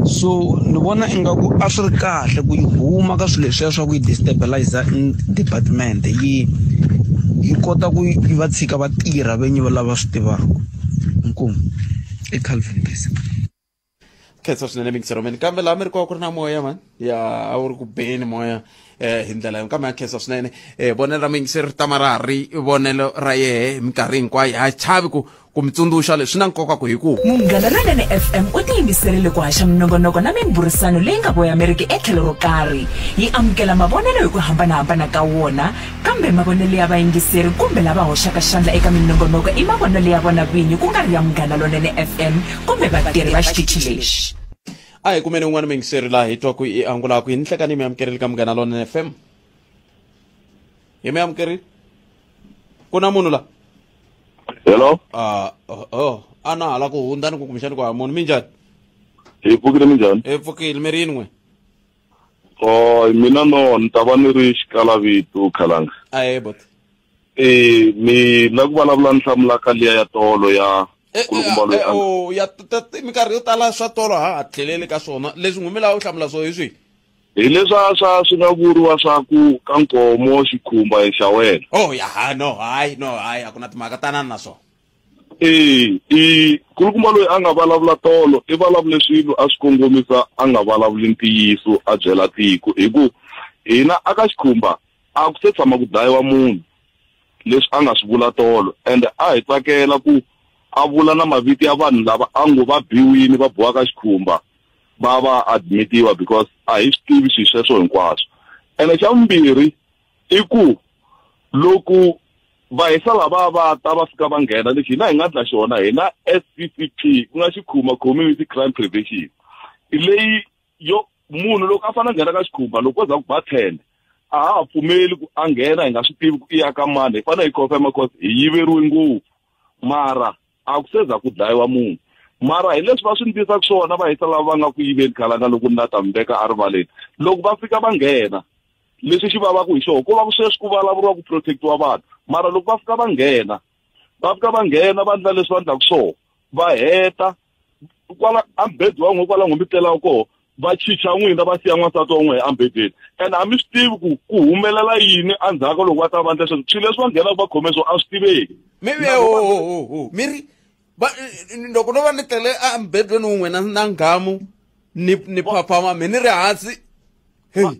So ni vona ingaku a swi ri kahle ku yi huma ka swilo leswiya swa ku yi destabilize department yi kota ku yi va tshika va tirha venyi va lava swi tivaka. Inkomu. I Calvin Bese. Khensa swinene mingisero meni kambe laha mi ri kona ku ri na moya mani ya a wu ri ku beni moya hi ndlela yo kambe ya khensa swinene vonelo ra muyingiseri ri tama ra ha ri vonelo ra yehe hi minkarhi hinkwayo ha chavi ku mi tsundzuxa leswi swi na nkoka ku hi ku Munghana Lonene FM u tiyimiserile ku haxa minongonoko na mimbhurisano leyi nga voyameriki etlhelo ro karhi. Yi amukela mavonelo hi ku hambanahambana ka wona, kambe mavonelo ya vayingiseri kumbe lava hoxaka xandla eka minongonoko i mavonelo ya vona vinyi ku nga ri ya Munghana Lonene FM kumbe vatirhi va xitichi lexi. A hi kumeni un'wana muyingiseri laha hi twa ku i angulaka hi nhlekani mi amukerile ka Munghana Lonene FM. Hi mi amukerile? Ku na munhu la? Hello? Oh, a na hala ku hundza ni ku kumbexani ku ha munhu. Minjhani? Hi pfukile minjhani? Hi pfukile, mi ri yini n'we? Oh, mina no, ni ta va ni ri xikalavito Khalanga. Ahee, bot. Ni la ku vulavula ni hlamula ka liya ya tolo ya kulukumba loyi a Oh, ya minkarhi yo tala swa tolo ha ha tlheleli ka swona. Leswi n'wi mi lava ku hlamula swona hi swihi? Hi leswa swa swi nga vuriwa swa ku ka nkomo xikhumba xa wena. Oh, ya, ha, no, hayi, no, hayi, a ku na timhaka tanani na swona. I kulukumba loyi a nga vulavula tolo, i vulavule swilo a swi kongomisa a nga vulavuli ntiyiso a byela tiko hi ku hina aka xikhumba a ku se tshama ku dlayiwa munhu leswi a nga swi vula tolo ende a hi tsakela ku A vula na mavito ya vanhu lava a ngo va biwini va boha ka xikhumba va va admitiwa because a hi swi tivi swilo sweswo hinkwaswo. Ene xa vumbirhi i ku loko vahisa lava va ta va fika va nghena lexi hina hi nga endla xona hina SCCP ku nga Xikhumba Community Crime Prevention leyi yo munhu loko a fanele a nghena ka xikhumba loko ko za ku ba 10 a ha ha pfumeli ku a nghena hi nga swi tivi ku i ya ka mani hi fanele hi confirm cause hi yiveriwe ngopfu mara a ku se za ku dlayiwa munhu mara hi leswi va swi ndlisaka swona va hisa lava va nga ku yiveni khalanga loko ni la ta mi veka erivaleni loko va fika va nghena leswi xi vavaka hi xona ko va ku sweswi ku vulavuriwa ku protectiwa vanhu mara loko va fika va nghena va endla leswi va endlaka swona va heta kwala ambedweni wa n'we kwala n'we mi tlelaka kona va chicha n'wina va siya n'wansati wa n'we embedweni ene a mi swi tivi ku ku humelela yini endzhaku loko va ta va endla sweswo swilo leswi va nghenaka va khome swona a swi tiveki. Miri loko no va ni tlele embedweni wun'we na nghamu ni phaphama mi ni ri hansi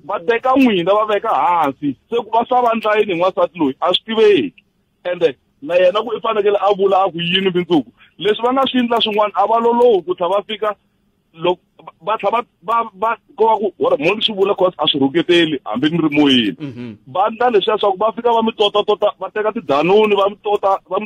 va teka n'wina va veka hansi se ku va swa va ndla yini n'wansati loyi a swi tiveki ende na yena ku i fanekele a vula a ku yini mundzuku leswi va nga swi endla swin'wana a va lolohi ku tlha va fika loko va tlha va ko va ku ora mo ni swi vula cause a swi rhuketeli hambi ni ri moyeni va endla leswiya swa ku va fika va mi tota va teka tidanoni va mi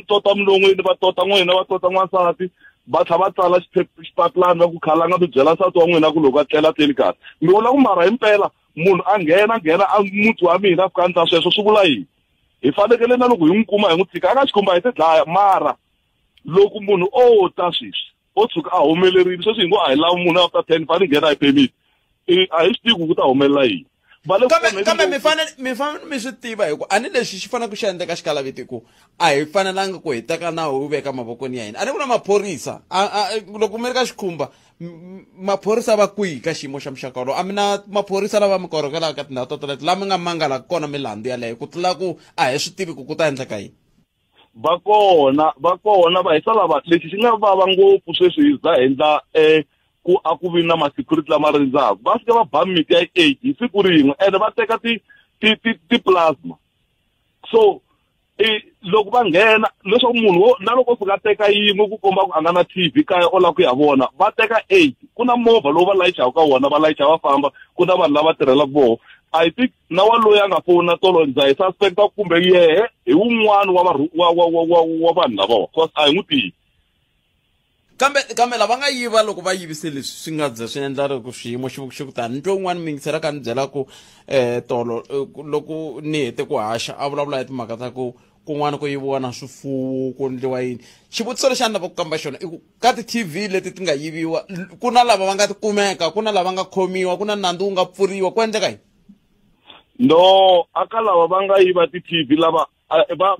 tota milon'wini va tota n'wina va tota n'wansati va tlha va tsala xipapilani va ku khalanga mi byela nsati wa n'wina ku loko a tlela tleli kahle mi vula ku mara himpela munhu a nghena a muti wa mina a fika a endla sweswo swi vula yini hi fanekele na loko hi n'wi kuma hi n'wi tshika a nga xikhumba hi ti dlaya mara loko munhu o ta sweswi o tshuka a humelerile sweswi hi ngo a hi lavi munhu after 10 fanele nghena hi permit a hi swi tivi ku ta humelela yini. Kambe mi fanele mi swi tiva hi ku a ni lexi xi fanele ku xi endleka xikalaviti ku a hi fanelanga ku hi teka nawu wu veka mavokweni ya hina a ni ku na maphorisa loko mi ri ka xikhumba maphorisa va kwihi ka xiyimo xa muxaka wolowo a mi na maphorisa lava mi korhokelaka ka tindhawu to toleto laha mi nga mangalaka kona milandzu yaleyo ku tlula ku a hi swi tivi ku ku ta endleka yini. Va kona va hisa lava lexi xi nga vava ngopfu sweswi hi za endla ku a ku vi na ma-security lama rindzaka va fika va ba miti ya 8 hi siku rin'we ene va teka ti-plasma so loko va nghena leswaku munhu na loko fika teka yin'we ku komba ku a nga na TV kaya o lava ku ya vona va teka 8 ku na movha lowu va layichaka ka wona va layicha va famba ku na vanhu lava tirhelaka voho I think na wa loyi a nga fona tolo ndza hi suspecta kumbe yehe hi wun'wana wa vanhu lavawa cause a hi n'wi tivi. Kambe lava nga yiva loko va yivise leswi swi nga za swi endla loko xiyimo xi ku tani ni twe un'wana miyingisela ka ni byela ku tolo loko ni hete ku haxa a vulavula hi timhaka ta ku kun'wana ku yiviwa na swifuwo ku endliwa yini xivutiso lexi a ni lava ku kamba xona i ku ka ti-TV leti ti nga yiviwa ku na lava va nga ti kumeka ku na lava nga khomiwa ku na nandzu wu nga pfuriwa ku endleka yini? No aka lava va nga yiva ti-TV lava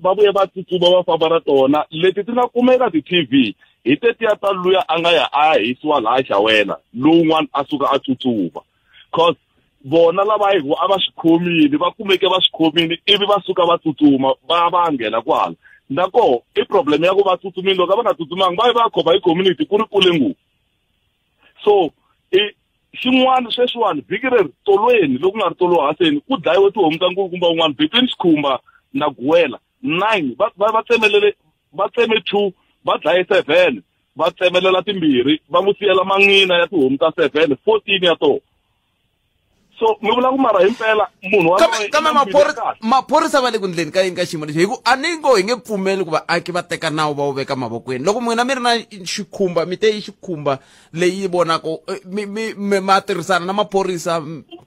va vuye va tsutsuma va famba na tona leti ti nga kumeka ti-TV hi tetiya ta luya a nga ya a ya hisiwa laha xawela lowun'wana a suka a tsutsuma cause vona lava hi a va swi khomile va kumeke va swi khomile ivi va suka va tsutsuma va nghena kwala na koho i problem ya ku va tsutsumile loko a va nga tsutsumanga va yi va khoma hi community ku ri kule ngopfu so xin'wana sweswiwani vhiki leri tolweni loko nga ri tolo haseni ku dlayiwe tihomu ta nkulukumba un'wana between Xikhumba na Guwela 9 va tsemelele va tseme 2 va dlaye 7 va tsemelela timbirhi va n'wi siyela man'wina ya tihomu ta 7 14 ya tona. So mi vula ku mara himpela munhu wa kambe maphorisa va le ku ndleni ka yini ka xiyimo lexi hi ku a ni ngo hi nge pfumeli ku vaaki va teka nawu va wu veka mavokweni loko n'wina mi ri na xikhumba mi te i xikhumba leyi vonaka mi ma tirhisana na maphorisa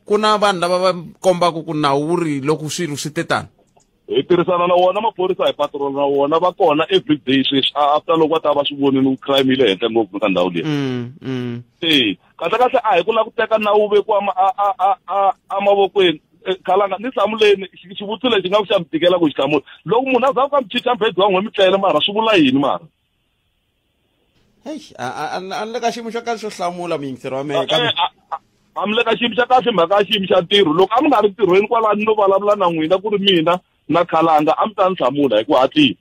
ku na vanhu lava va kombaka ku nawu wu ri loko swilo swi te tani hi tirhisana na wona maphorisa hi patrol na wona va kona everyday sweswi after loko va ta va swi vonile ku crime yi le henhla ngopfu ka ndhawu leyi. E kahle kahle a hi ku lava ku teka nawu vekiwa emavokweni khalanga ni hlamuleni xivutiso lexi nga ku xa mi tikela ku xi hlamula loko munhu a za ku ka mi chicha mbedweni wa n'we mi tlele mara swi vula yini mara? Heyi a ni le ka xiyimo xa kahle xo hlamula muyingiseri wa mehe kambe a mi le ka xiyimo xa kahle mhaka ya xiyimo xa ntirho loko a mi nga ri ntirhweni kwalano no vulavula na n'wina ku ri mina na khalanga a mi ta ni hlamula hi ku hatlisa.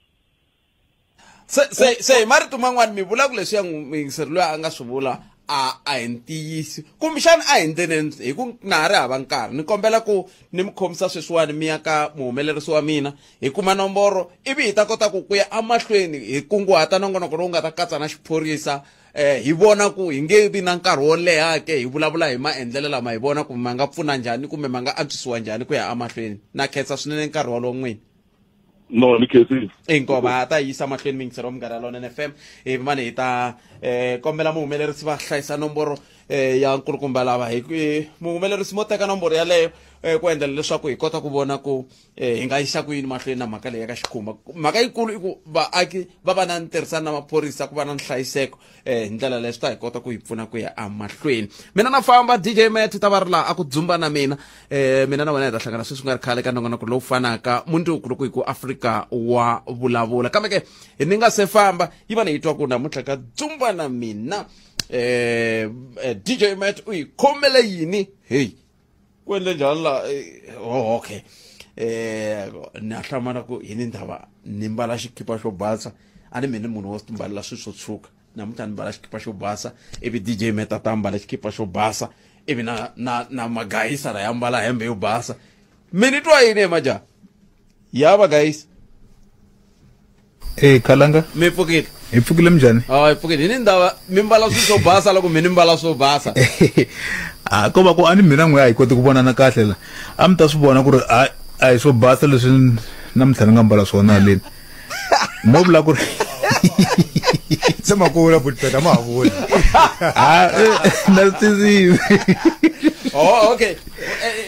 Se hi marito man'wani mi vula ku leswiya muyingiseri loyi a nga swi vula a hi ntiyiso kumbexana a hi ndleleni hi ku na ha ri hava nkarhi ni kombela ku ni mi khomisa sweswiwani mi ya ka muhumelerisi wa mina hi kuma nomboro ivi hi ta kota ku ya emahlweni hi kunguhata nongonoko lowu nga ta katsa na xiphorisa hi vona ku hi nge vi na nkarhi wo leha ke hi vulavula hi maendlelo lama hi vona ku ma nga pfuna njhani kumbe ma nga antswisiwa njhani ku ya emahlweni. Na khensa swinene nkarhi wolowo n'wini. No, ni khensile. Inkomu ha ta yisa mahlweni miyingiselo wa Munghana Lonene FM hi mani hi ta kombela muhumelerisi va hlayisa nomboro ya nkulukumba lava hi muhumelerisi mo teka nomboro yaleyo ku endlela leswaku hi kota ku vona ku hi nga yisa ku yini mahlweni na mhaka leyi ya ka xikhumba. Mhaka yikulu i ku vaaki va va na ntirhisano na maphorisa ku va na nhlayiseko hi ndlela leyi swi ta hi kota ku hi pfuna ku ya emahlweni. Mina na famba DJ Matt ta va ri laha a ku dzumba na mina mina na wena hi ta hlangana sweswi nga ri khale ka nongonoko lowu fanaka mundzuku loko hi ku Afrika wa vulavula. Kambe ke ni nga se famba yi va ni yi twa ku namuntlha ka dzumba na mina DJ Matt u yi khomele yini? Hey, ku endle njhani la? Oh, okay. Ni a hlamala ku hi ni ndhava ni mbala xikipa xo basa a ni mina munhu wo timbalela swilo swo tshuka namuntlha ni mbala xikipa xo basa ivi DJ Matt a ta mbala xikipa xo basa ivi na na na magayisa la ya mbala hembe yo basa. Mi ni twa yini majaha ya vagayisa? Khalanga mi pfukile? Hi pfukile minjhani? Hi pfukile. Hi ni ndava mi mbala swilo swo basa loko mi ni mbala swo basa. Ko va ku a ni mina n'we a hi koti ku vonana kahle la. A mi ta swi vona ku ri a hi swo basa leswi namuntlha ni nga mbala swona haleni. Mo vula ku ri se makula butpeta ma ha vuli. Na twisisi. Oh, okay.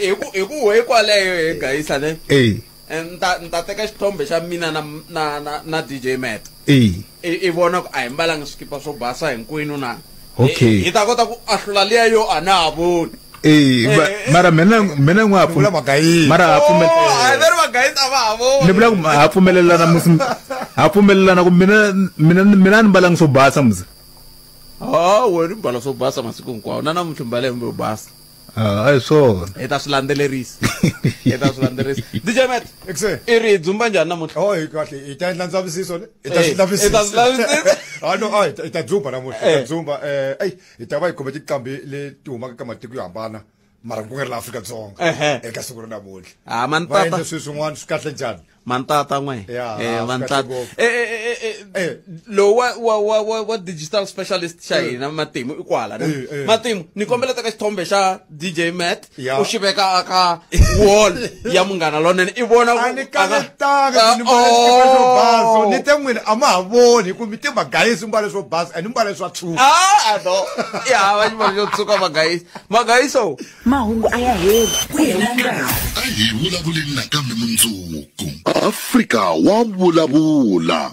Hi ku we kwaleyo hi gayisa ne. Nta teka xithombe xa mina na na na na DJ Matt. I vona ku a hi mbalanga swikipa swo basa hinkwenu na. Okay. Hi ta kota ku ahlula liya yo a na ha voni. Mara mina n'we ha pfumela magayisa. Mara ha pfumela. A veri magayisa va ha voni. Ni vula ku ha pfumelelana musi. Ha pfumelelana ku mina ni mbalanga swo basa musi. Wena mbala swo basa masiku hinkwawo. Na namuntlha mbala hembe yo basa. A hi swona. Hi ta swi landzelerisa. Hi ta swi landzelerisa. DJ Matt. I ri dzumba njhani namuntlha? Oh, hi kahle. Hi ta endla ndzavisiso le. Hi ta swi lavisisa. Hi ta swi lavisisa. No, hi ta dzumba namuntlha. Hi ta dzumba. Hi ta va hi khome tinqambi leti humaka ka matiko yo hambana mara ku nga ri la Afrika-Dzonga eka siku ra namuntlha. Mantata. Va endle swilo swin'wana swi kahle njhani? Mantata n'we. Mantata. Lowu wa digital specialist xa hina Matimu i kwala ne. Matimu ni kombela teka xithombe xa DJ Matt u xi veka aka wall ya Munghana Lonene i vona ku a ni kanetanga ni mbale xikipa xo basa ni te n'wina a ma ha voni hi ku mi te magayisi mbale swo basa a ni mbale swa tshuka. No. I hava xivalo xo tshuka magayisi. Magayiso. Mahungu a ya heli. Ku hela nkarhi. A hi vulavuleni nakambe mundzuku. Afrika wa vulavula.